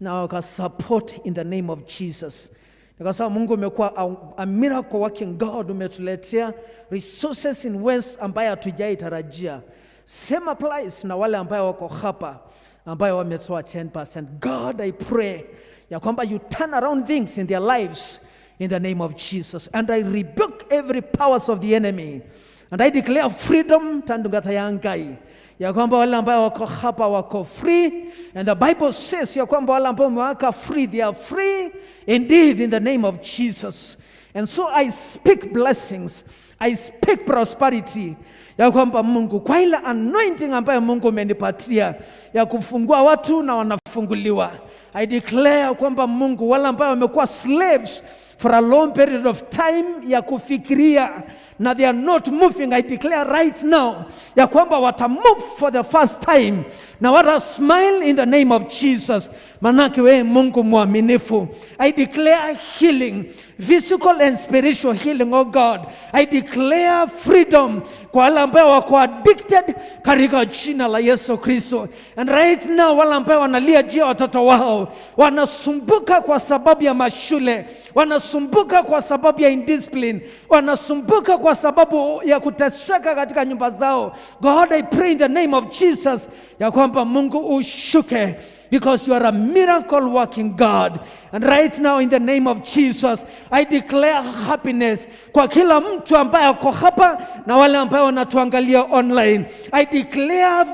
na wakasupport in the name of Jesus." Ni kwa sababu Mungu umekuwa a miracle working God, umetuletea resources in ways ambayo hatujaitarajia. Same applies na wale ambayo wako hapa ambayo wametoa 10%. God, I pray ya kwamba you turn around things in their lives in the name of Jesus. And I rebuke every powers of the enemy. And I declare freedom tandungata ya Ngai ya kwamba wale ambao wako hapa wako free. And the Bible says ya kwamba wale ambao umewaweka free, they are free indeed in the name of Jesus. And so I speak blessings, I speak prosperity, ya kwamba Mungu, kwa ile anointing ambayo Mungu umenipatia ya kufungua watu na wanafunguliwa, I declare kwamba Mungu, wale ambao wamekuwa slaves for a long period of time ya kufikiria na they are not moving, I declare right now ya kwamba wata move for the first time na wata smile in the name of Jesus. Manake wewe Mungu mwaminifu. I declare healing, physical and spiritual healing, oh God. I declare freedom kwa wale ambao wako addicted katika jina la Yesu Kristo. And right now, wale ambao wanalia juu ya watoto wao, wanasumbuka kwa sababu ya mashule, wanasumbuka kwa sababu ya indiscipline, wanasumbuka kwa sababu ya kuteseka katika nyumba zao, God, I pray in the name of Jesus ya kwamba Mungu ushuke, because you are a miracle working God. And right now, in the name of Jesus, I declare happiness kwa kila mtu ambaye ako hapa na wale ambao wanatuangalia online. I declare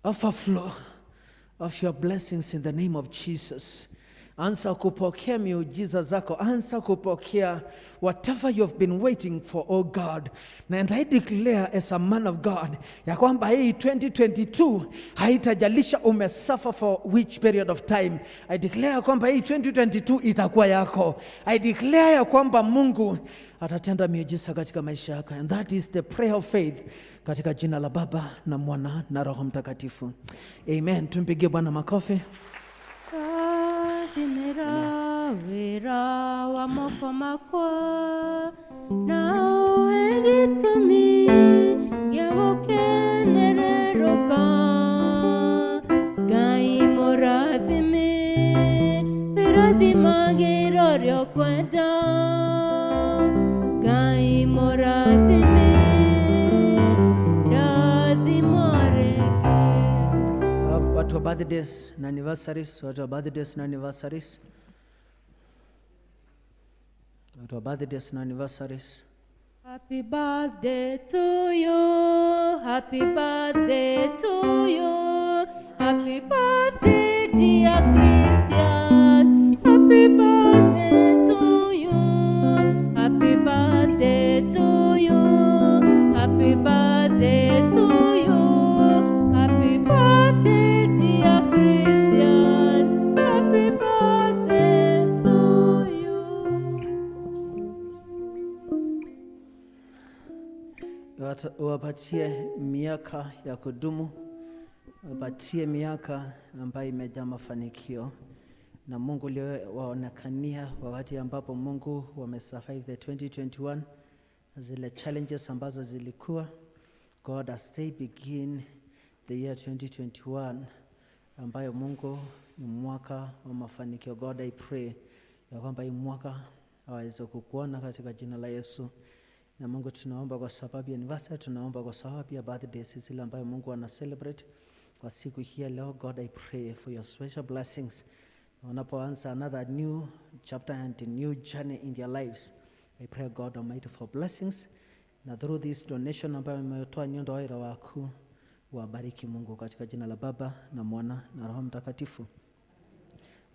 overflow of your blessings in the name of Jesus. Anza kupokea miujiza zako, anza kupokea whatever you've been waiting for, oh God. And I declare as a man of God ya kwamba hii 2022, haitajalisha umesuffer for which period of time. I declare kwamba hii 2022 itakuwa yako. I declare ya kwamba Mungu atatenda miujiza katika maisha yako. And that is the prayer of faith, katika jina la Baba na Mwana na Roho Mtakatifu. Amen. Tumpigie Bwana makofi. Rathimĩra wĩra wa moko makwa na ũhe gĩtũmi gĩa gũkenererũka. Ngai mũrathime, wĩrathimagĩra ũrĩa ũkwenda. Ngai mũrathime, ndathimwo rĩngĩ. Watu wa birthdays na anniversaries, watu wa birthdays na anniversaries, watu wa birthdays na anniversaries. Happy birthday to you, happy birthday to you, happy birthday, dear Christian, happy birthday to you, happy birthday to you, happy birthday to you, happy birthday, dear Christian, happy birthday to you. Uwapatie miaka ya kudumu, wapatie miaka ambayo imejaa mafanikio, na Mungu uliowaonekania wakati ambapo Mungu wamesurvive the 2021, zile challenges ambazo zilikuwa. God, as they begin the year 2021, ambayo Mungu ni mwaka wa mafanikio, God, I pray ya kwamba hii mwaka aweze kukuona katika jina la Yesu. Na Mungu, tunaomba kwa sababu ya anniversary, tunaomba kwa sababu ya birthdays zile ambayo Mungu ana celebrate kwa siku hii ya leo. God, I pray for your special blessings. Wanapoanza another new chapter and a new journey in their lives, I pray, God Almighty, for blessings. Na through this donation ambayo umetoa nyundo wa waku, wabariki Mungu katika jina la Baba na Mwana na Roho Mtakatifu.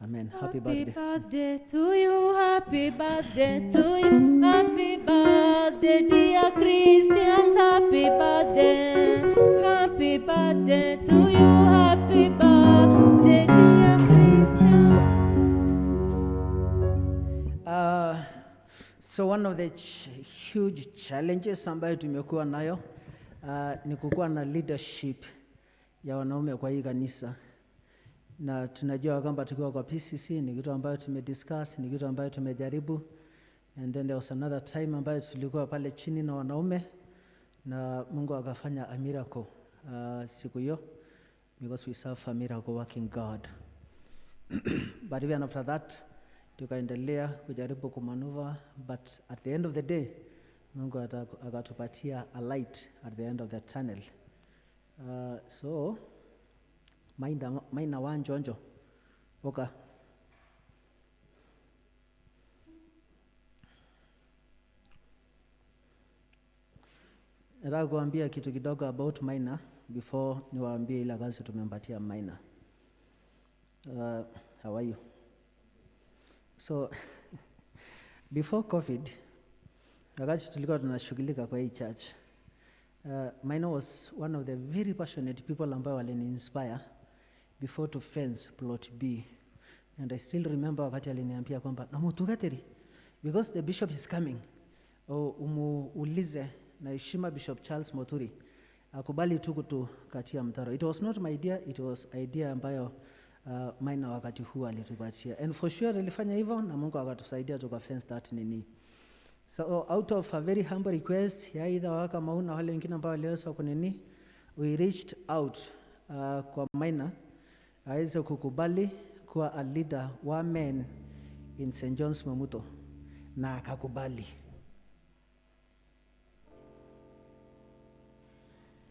Amen. Happy Happy birthday. Birthday to you, happy birthday to you, happy birthday, dear Christians, happy birthday to you, happy birthday, dear Christians. So one of the huge challenges ambayo tumekuwa nayo ni kukuwa na leadership ya wanaume kwa hii kanisa, na tunajua kwamba tukiwa kwa PCC ni kitu ambayo tumediscuss, ni kitu ambayo tumejaribu, and then there was another time ambayo tulikuwa pale chini na wanaume na Mungu akafanya a miracle siku hiyo, because we serve a miracle working God. But even after that, tukaendelea kujaribu kumaneuver, but at the end of the day, Mungu akatupatia a light at the end of the tunnel. So Maina wa Njonjo, oka. Nataka kuambia kitu kidogo about Maina. before niwaambie ile kazi tumempatia Maina. How are you? So before COVID, wakati tulikuwa tunashughulika kwa hii church, Maina was one of the very passionate people ambao walini-inspire before to fence plot B. And I still remember wakati aliniambia kwamba na mutugatiri because the bishop is coming. Umuulize na heshima Bishop Charles Moturi akubali tu kutukatia mtaro. It was not my idea, it was idea ambayo Maina wakati huu alitupatia. And for sure tulifanya hivyo na Mungu akatusaidia tuka fence that nini. So out of a very humble request ya either waka mauna wale wengine ambao waliweza kunini, we reached out kwa Maina aweze kukubali kuwa a leader wa men in St. John's Mamuto, na akakubali.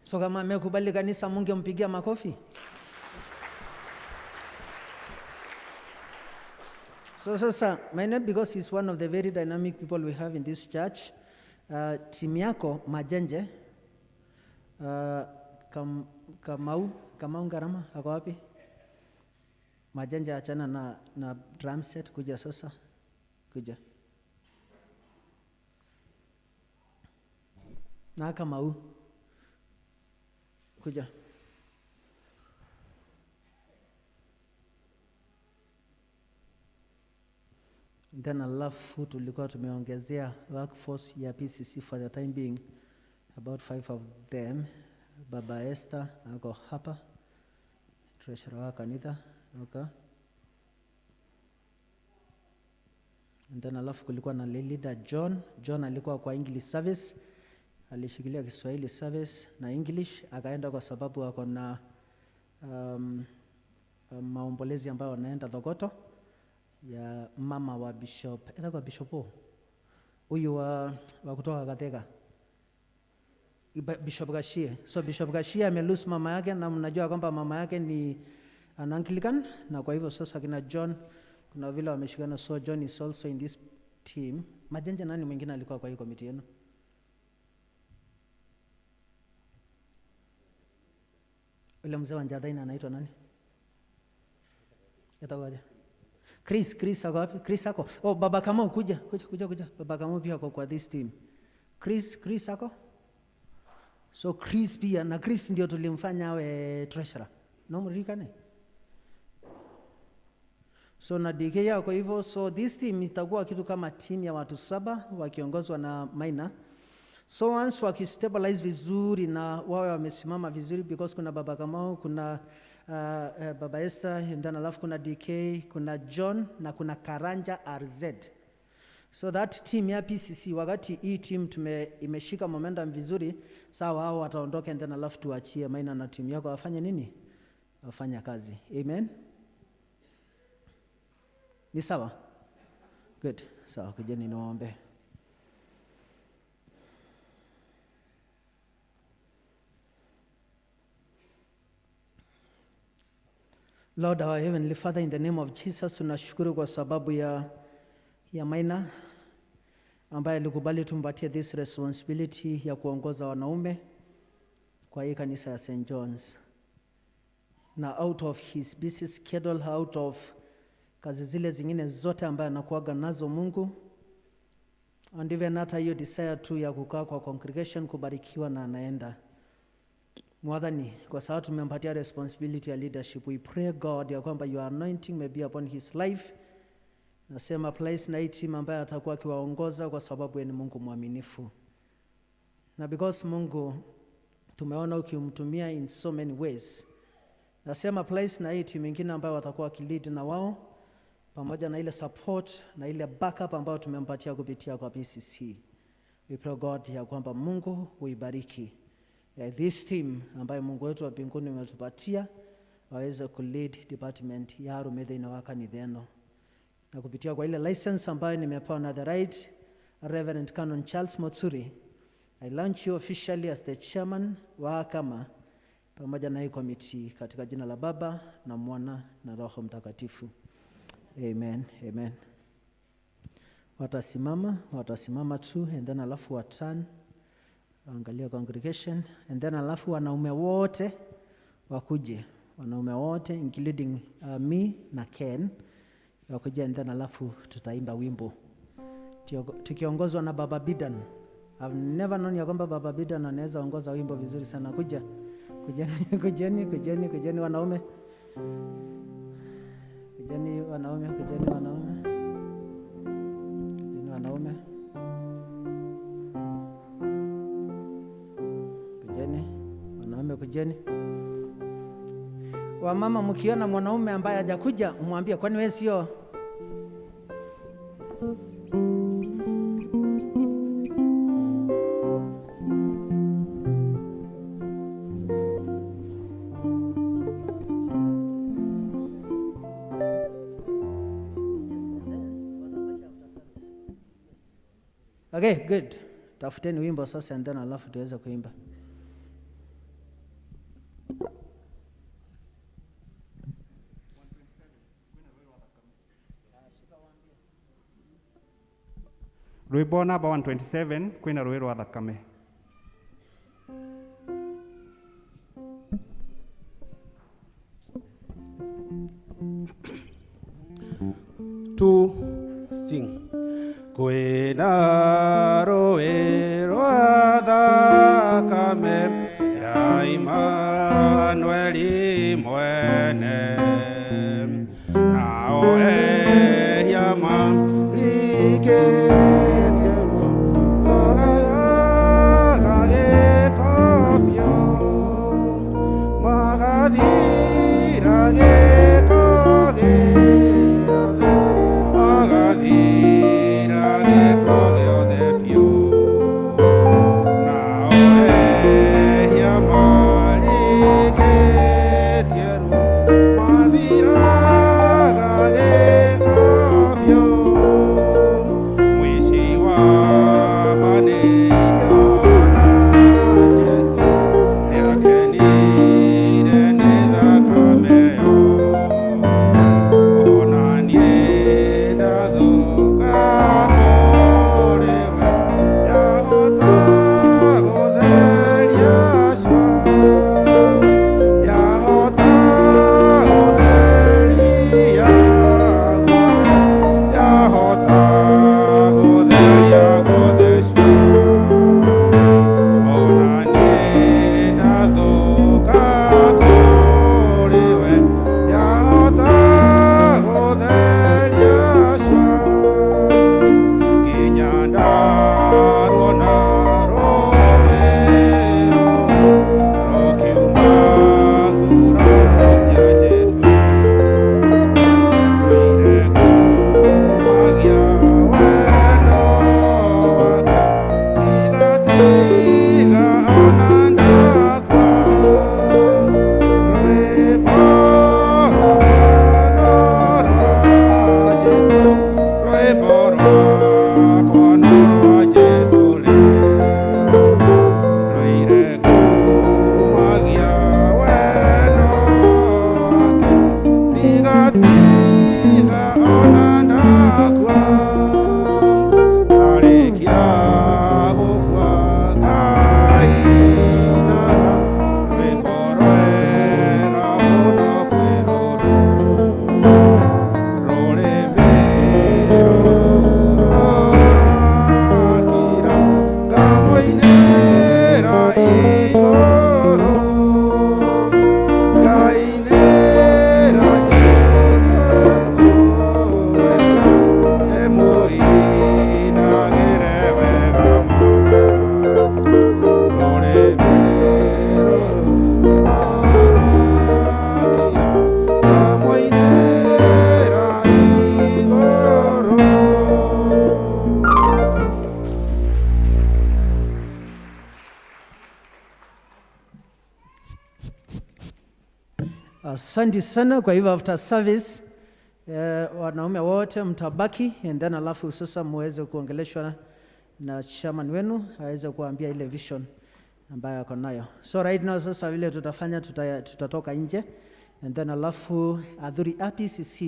So kama amekubali kanisa, mungempigia makofi. So sasa, Maina, because he's one of the very dynamic people we have in this church, timu yako Majenje, Kamau Ngarama, ako wapi? Majenje achana na drum set, kuja sasa, kuja. Na Kamau, kuja. Then alafu tulikuwa tumeongezea workforce ya PCC for the time being, about 5 of them. Baba Esther ako hapa, treasurer wa kanisa. Okay. And then alafu kulikuwa na leader John. John alikuwa kwa English service, alishikilia Kiswahili service na English, akaenda kwa sababu ako na maombolezi ambayo wanaenda Thogoto ya mama wa bishop. Ela kwa bishop huyu wa kutoka Katheka, Bishop Gashie. So Bishop Gashie amelose mama yake, na mnajua kwamba mama yake ni an Anglican, na kwa hivyo sasa kina John kuna vile wameshikana. So John is also in this team. Majenje, nani mwingine alikuwa kwa hii committee yenu? Ule mzee wa Njadaina anaitwa nani? Etawaje? Chris ako wapi? Chris ako. Oh, Baba Kamau kuja. Baba Kamau pia ako kwa this team. Chris ako? So Chris pia, na Chris ndio tulimfanya awe treasurer. No mrikane. So na DK yako hivyo. So this team itakuwa kitu kama team ya watu 7 wakiongozwa na Maina. So once wakistabilize vizuri na wawe wamesimama vizuri, because kuna Baba Kamau, kuna Baba Esther, and then alafu kuna DK, kuna John na kuna Karanja RZ. So that team ya PCC, wakati hii team imeshika momentum vizuri, sawa, hao wataondoka and then alafu tuachie Maina na team yako wafanye nini? Wafanya kazi. Amen. Ni sawa? Good. Sawa, kujeni niwaombe. Lord, our Heavenly Father, in the name of Jesus, tunashukuru kwa sababu ya Maina ambaye alikubali tumpatie this responsibility ya kuongoza wanaume kwa hii kanisa ya St. John's. Na out of his busy schedule, out of kazi zile zingine zote ambaye anakuaga nazo Mungu, and even hata hiyo desire tu ya kukaa kwa congregation kubarikiwa na anaenda. Mwadhani, kwa sababu tumempatia responsibility ya leadership, we pray God ya kwamba your anointing may be upon his life. Nasema place na hii team ambaye atakuwa akiwaongoza, kwa sababu yeye ni Mungu mwaminifu. Na because Mungu tumeona ukimtumia in so many ways, nasema place na hii team nyingine ambayo watakuwa wakilead na wao, pamoja na ile support na ile backup ambayo tumempatia kupitia kwa PCC. We pray God ya kwamba Mungu uibariki this team ambayo Mungu wetu wa mbinguni umetupatia waweze kulead department ya Arume na wakanitheno. Na kupitia kwa ile license ambayo nimepewa na the right Reverend Canon Charles Moturi, I launch you officially as the chairman wa Akama pamoja na hii committee, katika jina la Baba na Mwana na Roho Mtakatifu. Amen, amen. Watasimama tu and then alafu watan. Angalia congregation and then alafu wanaume wote wakuje, wanaume wote including me na Ken wakuje, and then alafu tutaimba wimbo tukiongozwa na Baba Bidan. I've never known ya kwamba Baba Bidan anaweza ongoza wimbo vizuri sana. Kuja, kujeni, kujeni, kujeni, kujeni wanaume, kujeni wanaume, kujeni wanaume, kujeni wanaume, kujeni wanaume, kujeni. Wamama, mkiona mwanaume ambaye hajakuja, umwambie kwani wewe sio. Okay, good. Tafuteni wimbo sasa and then alafu tuweze kuimba. Rwimbo namba 127 kwina rũĩ rwa thakame. To sing. Kwĩna rũĩ rwa thakame ya Imanueli mwene, nao ehia marikĩtie ruo magagĩko biũ, magathira gĩko gĩothe, magathira gĩko gĩothe biũ, nao ehia marikĩtie ruo mathiraga gĩko biũ, mũici wambanĩirio na Jesũ nĩakenire nĩ thakame ĩyo, ona niĩ ndathũka kũrĩ we, yahota gũtheria cua, yahota gũtheria guothe, yahota gũtheria guothe cua, ona niĩ ndathũka kũrĩ we, yahota gũtheria cua, nginya ndaruona rũĩ rũu rũkiuma nguraro cia Jesũ, ndũire ngumagia wendo wake, ndigatiga ona ndakua, rwĩmbo rwakwa no rwa Jesũ, rwĩmbo rwakwa no rwa Jesũ rĩ, ndũire ngumagia wendo wake, ndigatiga ona ndakua, ndarĩkia gũkua ngainaga rwĩmbo rwega mũno kwĩ rũrũ, rũrĩmĩ rũrũ rũrakira ngamũinĩra igũrũ, ngainĩra Jesũ wega, ndĩmũinagĩre wega ma, rũrĩmĩ rũrũ rũrakira ngamũinĩra igũrũ. Asante sana. Kwa hivyo after service wanaume wote mtabaki and then alafu sasa muweze kuongeleshwa na chairman wenu aweze kuambia ile vision ambayo ako nayo. So right now sasa vile tutafanya tutatoka nje and then alafu adhuri APCC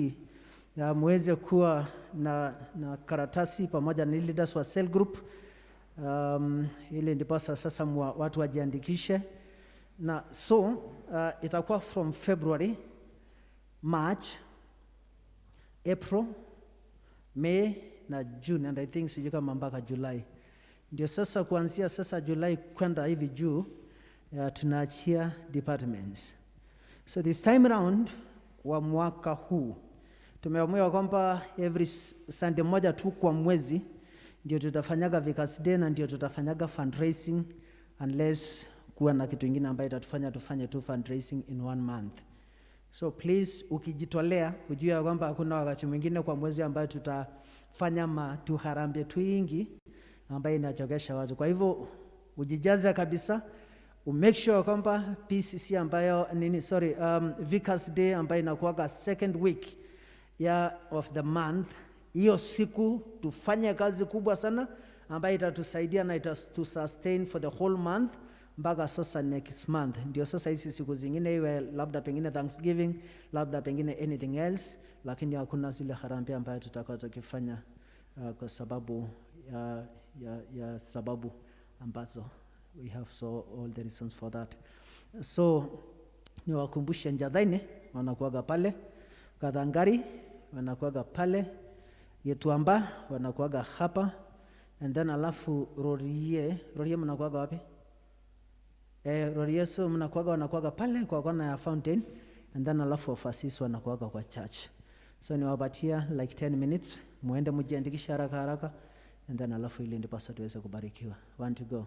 muweze kuwa na karatasi pamoja na leaders wa cell group. Ili ndiposa sasa watu wajiandikishe na so itakuwa from February, March, April, May na June, and I think sijui kama mpaka July. Ndio sasa kuanzia sasa July kwenda hivi juu, tunaachia departments. So this time round kwa mwaka huu tumeamua kwamba every Sunday moja tu kwa mwezi ndio tutafanyaga Vicars Day na ndio tutafanyaga fundraising, unless kuwa na kitu kingine ambayo itatufanya tufanye tu fundraising in one month. So please, ukijitolea ujue ya kwamba hakuna wakati mwingine kwa mwezi ambayo tutafanya matuharambee twingi ambayo inachokesha watu. Kwa hivyo ujijaze kabisa, umake sure kwamba PCC ambayo nini, sorry, Vicars Day ambayo inakuwaga second week ya of the month, hiyo siku tufanye kazi kubwa sana ambayo itatusaidia na itatusustain for the whole month mpaka sasa next month. Ndio sasa hizi siku zingine iwe labda pengine Thanksgiving, labda pengine anything else, lakini hakuna zile harambee ambayo tutakuwa tukifanya kwa sababu ya sababu ambazo we have, so all the reasons for that. So niwakumbushe, Njathaini wanakuwaga pale, Kathangari wanakuwaga pale, Gituamba wanakuwaga hapa, and then alafu Rorie mnakuwaga wapi? Rorie, so mnakuwaga wanakuwaga pale kwa kona ya fountain, and then alafu overseas wanakuwaga kwa church. So niwapatia like 10 minutes muende mjiandikishe haraka haraka, and then alafu ili ndiposa tuweze kubarikiwa. One to go.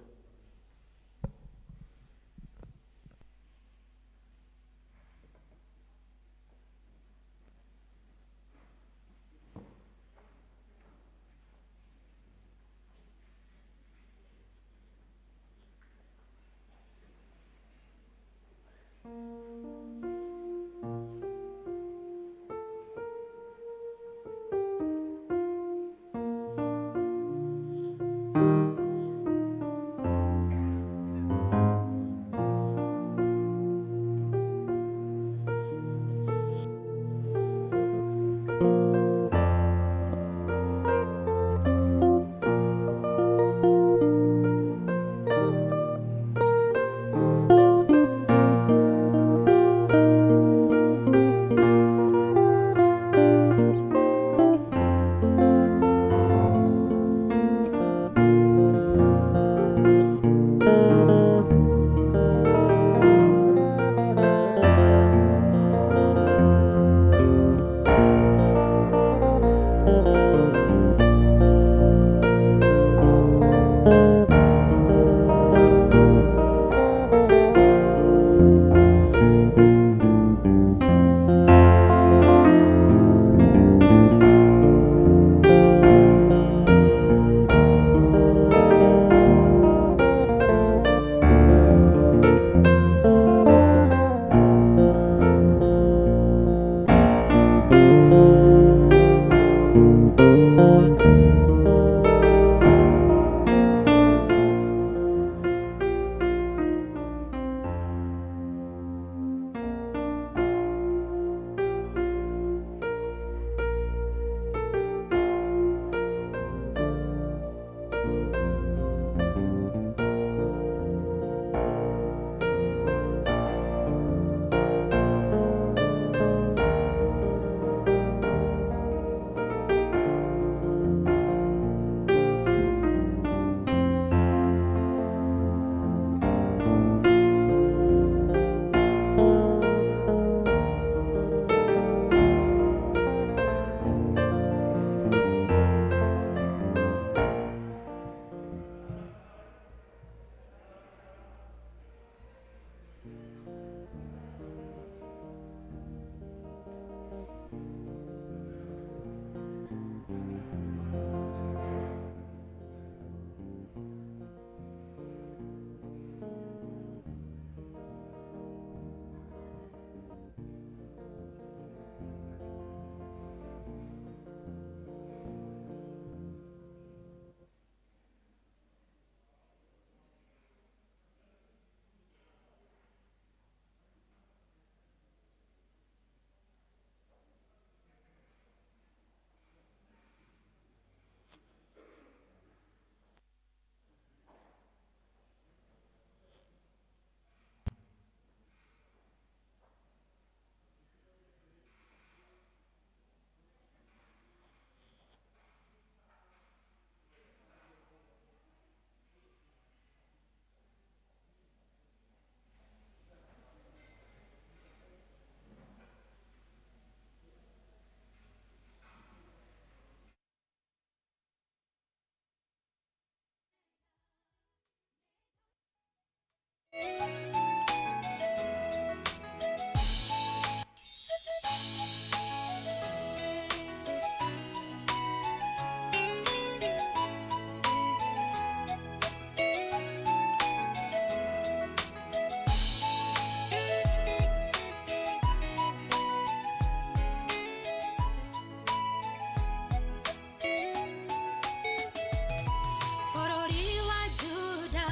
Bũrũri wa Juda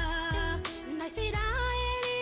na Isiraeli.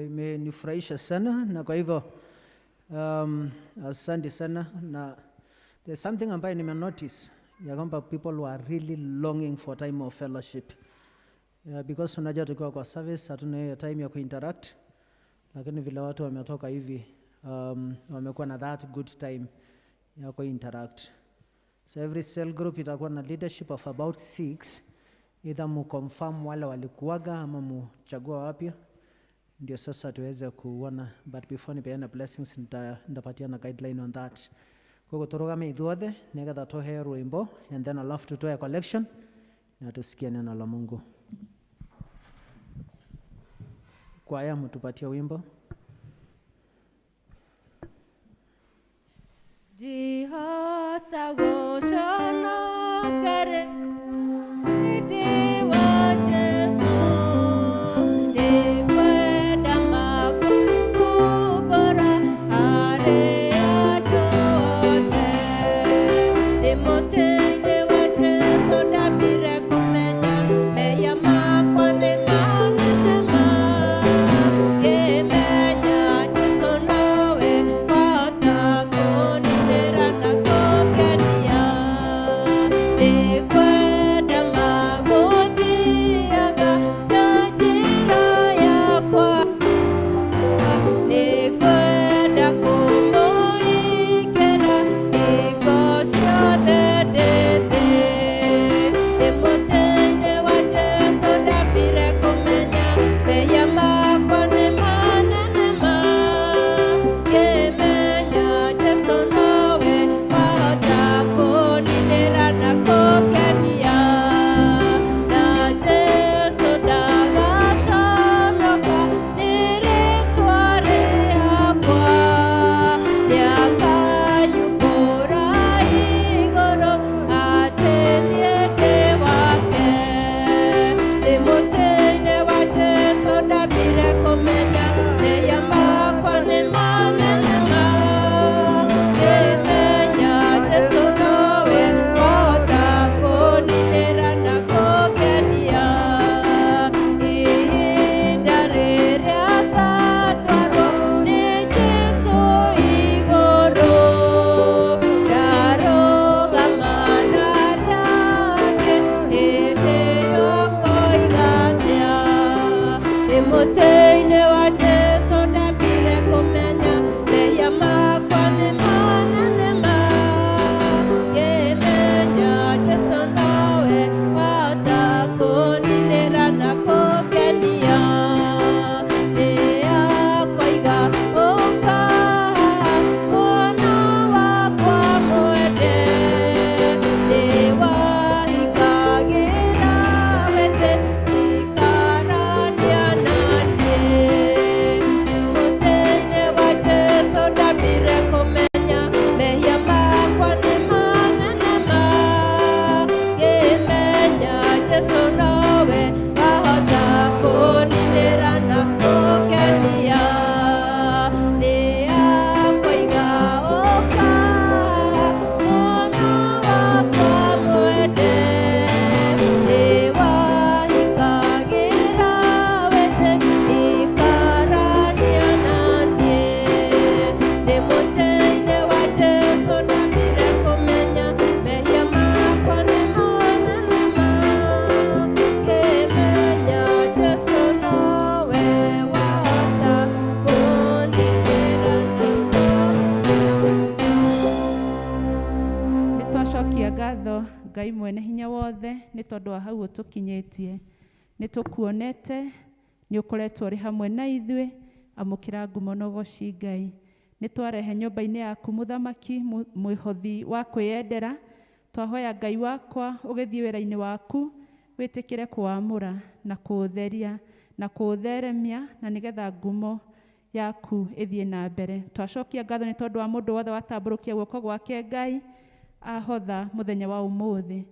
Imenifurahisha sana, na kwa hivyo asante sana. Na there's something ambayo nime notice ya kwamba people were really longing for time of fellowship. Yeah, because unajua tukiwa kwa service hatuna hiyo time ya kuinteract, lakini vile watu wametoka hivi wamekuwa na that good time ya kuinteract. So every cell group itakuwa na leadership of about 6, either mu confirm wale walikuwaga ama muchagua wapya, ndio sasa tuweze kuona. But before nipeane blessings, nitapatiana guideline on that. Koguo turugame ithuothe nigetha tuhe rwimbo, and then alafu tutoe collection na tusikie neno la Mungu. Kwaya, mtupatie wimbo. Jihota gũconokere hĩndĩ wa Jesũ, nĩngwenda makumbũra harĩ andũ othe. Ndĩ mũtĩ-inĩ wa Jesũ ndambire kũmenya mehia makwa nĩ manene ma. Ngĩmenya Jesũ nowe wahota kũninĩra na kũngenia. Nĩngwenda magũthiaga na njĩra yakwa, nĩngwenda kũmũingĩra hingo ciothe ndĩ thĩ. Ndĩ mũtĩ-inĩ wa Jesũ ndambire kũmenya mehia makwa nĩ manene ma. Ngĩmenya Jesũ nowe wahota kũninĩra na kũngenia. Na Jesũ ndagaconoka nĩ rĩtwa rĩakwa, nĩakanyumbũra igũrũ atĩ niĩ ndĩ wake. Ndĩ mũtĩ-inĩ wa Jesũ ndambire kũmenya mehia makwa nĩ manene ma. Ngĩmenya Jesũ nowe wahota kũninĩra na kũngenia. Ihinda rĩrĩa ngatwarwo nĩ Jesũ igũrũ, ndarũgama na rĩake hĩndĩ ĩyo ngoiga atĩa. Ndĩ mũtĩ-inĩ wa Jesũ ndambire kũmenya mehia makwa nĩ manene ma. Ngĩmenya Jesũ nowe wahota kũninĩra na kũngenia. Nĩakoiga ũka mwana wakwa mwende, nĩwahingagĩra wethe ikarania na niĩ. Mũtĩ-inĩ wa Jesũ ndambire kũmenya mehia makwa nĩ manene ma. Ngĩmenya Jesũ nowe wahota kũninĩra na kũngenia. Nĩakoiga ũka mwana wakwa mwende, nĩwahingagĩra wethe ikarania na niĩ. Ndĩ mũtĩ-inĩ wa Jesũ ndambire kũmenya mehia makwa nĩ manene ma. Ngĩmenya Jesũ nowe wahota kũninĩra na. Nĩ twacokia ngatho Ngai mwene hinya wothe nĩ tondũ wa hau ũtũkinyĩtie. Nĩ tũkuonete, nĩ ũkoretwo ũrĩ hamwe na ithuĩ, amũkĩra ngumo na ũgoci Ngai. Nĩ twarehe nyũmba-inĩ yaku mũthamaki mwĩhothi wa kwĩyendera. Twahoya Ngai wakwa ũgĩthiĩ wĩra-inĩ waku, wĩtĩkĩre kũwamũra na kũũtheria na kũũtheremia, na nĩgetha ngumo yaku ĩthiĩ na mbere. Twacokia ngatho nĩ tondũ wa mũndũ wothe watambũrũkia guoko gwake Ngai ahotha mũthenya wa ũmũthĩ.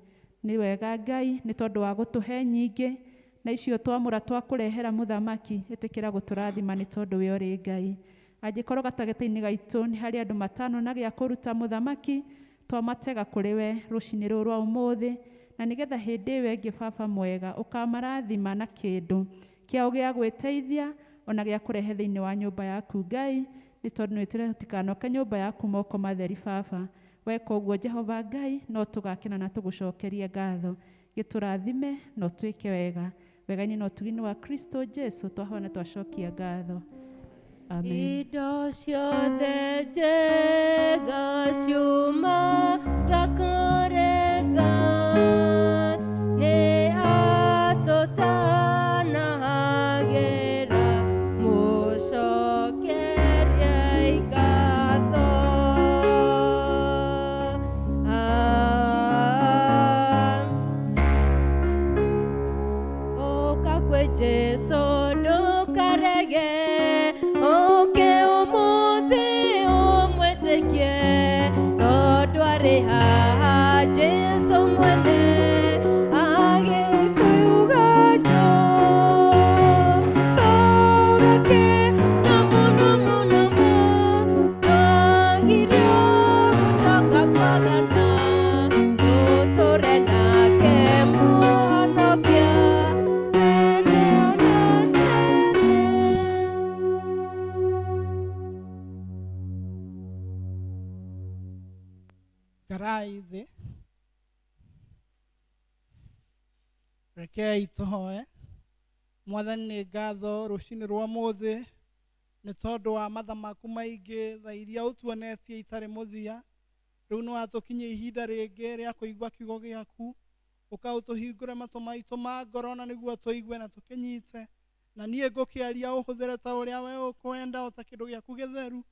Nĩ wega Ngai nĩ tondũ wa gũtũhe nyingĩ, na icio twamũra twakũrehera mũthamaki, ĩtĩkĩra gũtũrathima nĩ tondũ we ũrĩ Ngai. Angĩkorwo gatagatĩ-inĩ gaitũ nĩ harĩ andũ matano na gĩa kũruta mũthamaki, twamatega kũrĩ we rũcinĩ rũrũ rwa ũmũthĩ, na nĩgetha hĩndĩ ĩyo ĩngĩ baba mwega ũkamarathima na kĩndũ kĩao gĩa gwĩteithia, Ona gĩa kũrehe thĩinĩ wa nyũmba yaku Ngai, nĩ tondũ nĩ wĩtĩre tũtikanoke nyũmba yaku moko matheri baba. Weka ũguo Jehova Ngai, no tũgakena na tũgũcokerie ngatho. Gĩtũrathime na ũtwĩke wega. Wega-inĩ na ũtugi-inĩ wa Kristo Jesu twahoya na twacokia ngatho. Amen. Indo ciothe njega ciumaga kũrĩ Ngai, nĩ atũtanahagĩra, mũcokeriei ngatho. Amen. Ũka kwĩ Jesũ ndũkarege, ũke ũmũthĩ ũmwĩtĩkie, tondũ arĩ haha Jesũ mwene agĩkũuga njũũ. Tũgakena mũno mũno mũno, twagirio gũcoka kwagana, tũtũre nake Mũhonokia tene na tene. Karai thĩ, rekei tũhoe. Mwathani, nĩ ngatho rũcinĩ rwa mũthĩ nĩ tondũ wa matha maku maingĩ, tha iria ũtuonetie itarĩ mũthia. Rĩu nĩ watũkinyia ihinda rĩngĩ rĩa kũigua kiugo gĩaku. Ũka ũtũhingũre matũ maitũ ma ngoro na nĩguo tũigue na tũkĩnyite, na niĩ ngũkĩaria ũhũthĩre ta ũrĩa we ũkwenda, o ta kĩndũ gĩaku gĩtheru.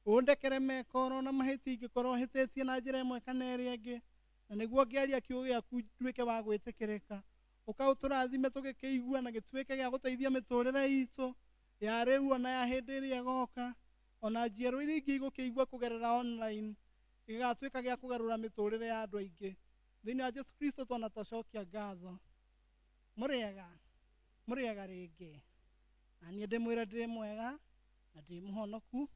Ũndekere mekoro na mahĩtia ingĩkorwo hĩtĩtie na njĩra ĩmwe kana ĩrĩa ĩngĩ, na nĩguo ngĩaria kiugo gĩaku nduĩke wa gwĩtĩkĩrĩka. Ũka ũtũrathime tũgĩkĩigua na gĩtuĩke gĩa gũteithia mĩtũrĩre itũ ya rĩu ona ya hĩndĩ ĩrĩa ĩgoka, ona njiarwa iria ingĩ igũkĩigua kũgerera online, gĩgatuĩka gĩa kũgarũra mĩtũrĩre ya andũ aingĩ. Thĩinĩ wa Jesu Kristo twana twacokia ngatho. Mũrĩega, mũrĩega rĩngĩ. Na niĩ ndĩmwĩre ndĩ mwega na ndĩ mũhonoku,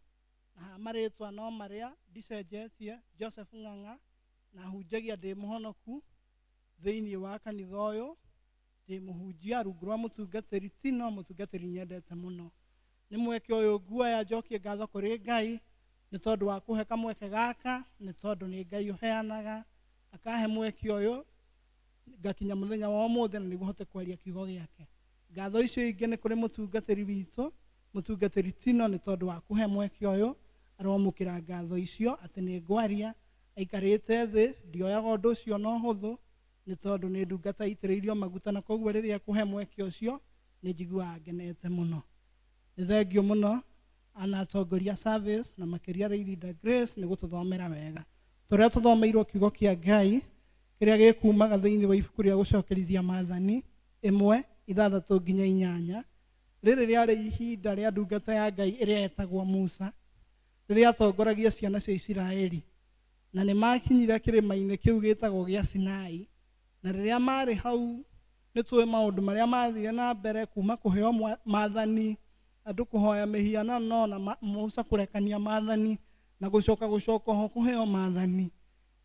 na ha marĩtwa no marĩa ndicenjetie, Joseph Ng'ang'a, na hunjagia ndĩ mũhonoku thĩinĩ wa kanitha ũyũ. Ndĩ mũhunjia rungu rwa mũtungatĩri Tino, mũtungatĩri nyendete mũno. Nĩ mweke ũyũ nguoya njokie ngatho kũrĩ Ngai nĩ tondũ wa kũhe kamweke gaka, nĩ tondũ nĩ Ngai ũheanaga, akahe mweke ũyũ ngakinya mũthenya wa ũmũthĩ na nĩguo hote kwaria kiugo gĩake. Ngatho icio ingĩ nĩ kũrĩ mũtungatĩri witũ, mũtungatĩri Tino, nĩ tondũ wa kũhe mweke ũyũ. Aromũkĩra ngatho icio atĩ nĩ ngwaria aikarĩte thĩ, ndioyaga ũndũ ũcio na ũhũthũ, nĩ tondũ nĩ ndungata itĩrĩirio maguta, na koguo rĩrĩa kũhe mweke ũcio nĩ njiguaga ngenete mũno. Nĩ thengio mũno anatongoria service na makĩria Lady Grace nĩ gũtũthomera wega tũrĩa tũthomeirwo kiugo kĩa Ngai kĩrĩa gĩkumaga thĩinĩ wa ibuku rĩa gũcokerithia maathani 1:6-8. Rĩrĩ rĩarĩ ihinda rĩa ndungata ya Ngai ĩrĩa yetagwo Musa, rĩrĩa atongoragia ciana cia Isiraeli, na nĩ makinyire kĩrĩma-inĩ kĩu gĩtagwo gĩa Sinai. Na rĩrĩa marĩ hau nĩ tũĩ maũndũ marĩa mathire na mbere, kuma kũheo maathani, andũ kũhoya mĩhianano, na Musa kũrekania maathani, na gũcoka gũcoka ho kũheo maathani.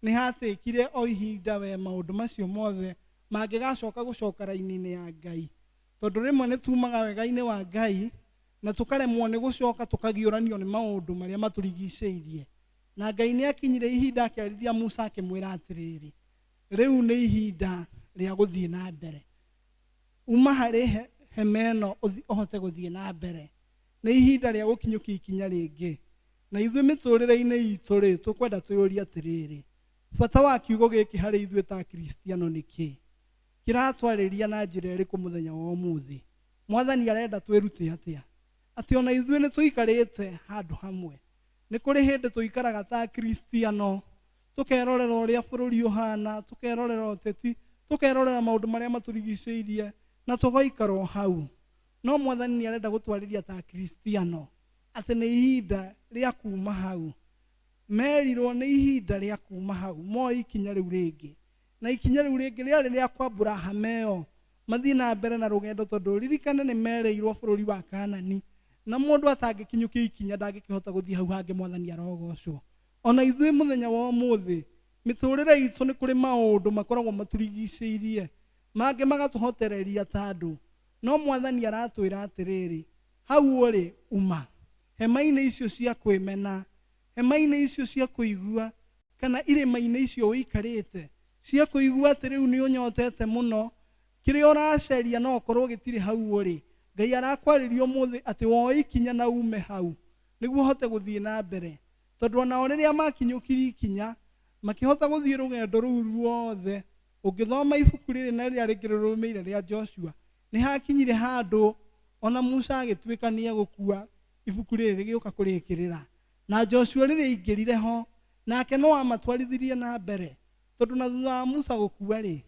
Nĩ hatĩkire o ihinda we maũndũ macio mothe mangĩgacoka gũcoka raini-inĩ ya Ngai, tondũ rĩmwe nĩ tumaga wega-inĩ wa Ngai na tũkaremwo nĩ gũcoka, tũkagiũranio nĩ maũndũ marĩa matũrigicĩirie. Na Ngai nĩ akinyire ihinda akĩarĩria Musa akĩmwĩra atĩrĩrĩ, rĩu nĩ ihinda rĩa gũthiĩ na mbere, uma harĩ hema ĩno ũhote gũthiĩ na mbere, nĩ ihinda rĩa gũkinyũkia ikinya rĩngĩ. Na ithuĩ mĩtũrĩre-inĩ itũ rĩ, tũkwenda twĩyũrie atĩrĩrĩ, bata wa kiugo gĩkĩ harĩ ithuĩ ta Akristiano nĩ kĩ? Kĩratwarĩria na njĩra ĩrĩkũ mũthenya wa ũmũthĩ? Mwathani arenda twĩrute atĩa? Atĩ ona ithuĩ nĩ tũikarĩte handũ hamwe. Nĩ kũrĩ hĩndĩ tũikaraga ta Akristiano, tũkerorera ũrĩa bũrũri ũhana, tũkerorera ũteti, tũkerorera maũndũ marĩa matũrigicĩirie, na tũgaikara o hau. No Mwathani nĩ arenda gũtwarĩria ta Akristiano atĩ nĩ ihinda rĩa kuma hau. Merirwo nĩ ihinda rĩa kuma hau, moe ikinya rĩu rĩngĩ. Na ikinya rĩu rĩngĩ rĩarĩ rĩa kwambũra hama ĩyo, mathiĩ na mbere na rũgendo, tondũ ririkane nĩ merĩirwo bũrũri wa Kanani, na mũndũ atangĩkinyũkia ikinya ndangĩkĩhota gũthiĩ hau hangĩ. Mwathani arogocwo. Ona ithuĩ mũthenya wa ũmũthĩ mĩtũrĩre itũ nĩ kũrĩ maũndũ makoragwo matũrigicĩirie, mangĩ magatũhotereria ta andũ, no Mwathani aratwĩra atĩrĩrĩ, Hau ũrĩ uma hema-inĩ icio cia kwĩmena, hema-inĩ icio cia kũigua, kana irĩma-inĩ icio ũikarĩte cia kũigua atĩ rĩu nĩ ũnyotete mũno, kĩrĩa ũracaria no ũkorwo gĩtirĩ hau ũrĩ. Ngai arakwarĩria ũmũthĩ atĩ woe ikinya na ume hau nĩguo ũhote gũthiĩ na mbere, tondũ onao rĩrĩa makinyũkirie ikinya makĩhota gũthiĩ rũgendo rũu ruothe. Ũngĩthoma ibuku rĩrĩ na rĩrĩa rĩngĩ rĩrũmĩrĩire rĩa Joshua, nĩ hakinyire handũ ona Musa agĩtuĩka nĩ egũkua, ibuku rĩrĩ rĩgĩũka kũrĩkĩrĩra. Na Joshua rĩrĩa aingĩrire ho, nake no amatwarithirie na mbere, tondũ na thutha wa Musa gũkua rĩ,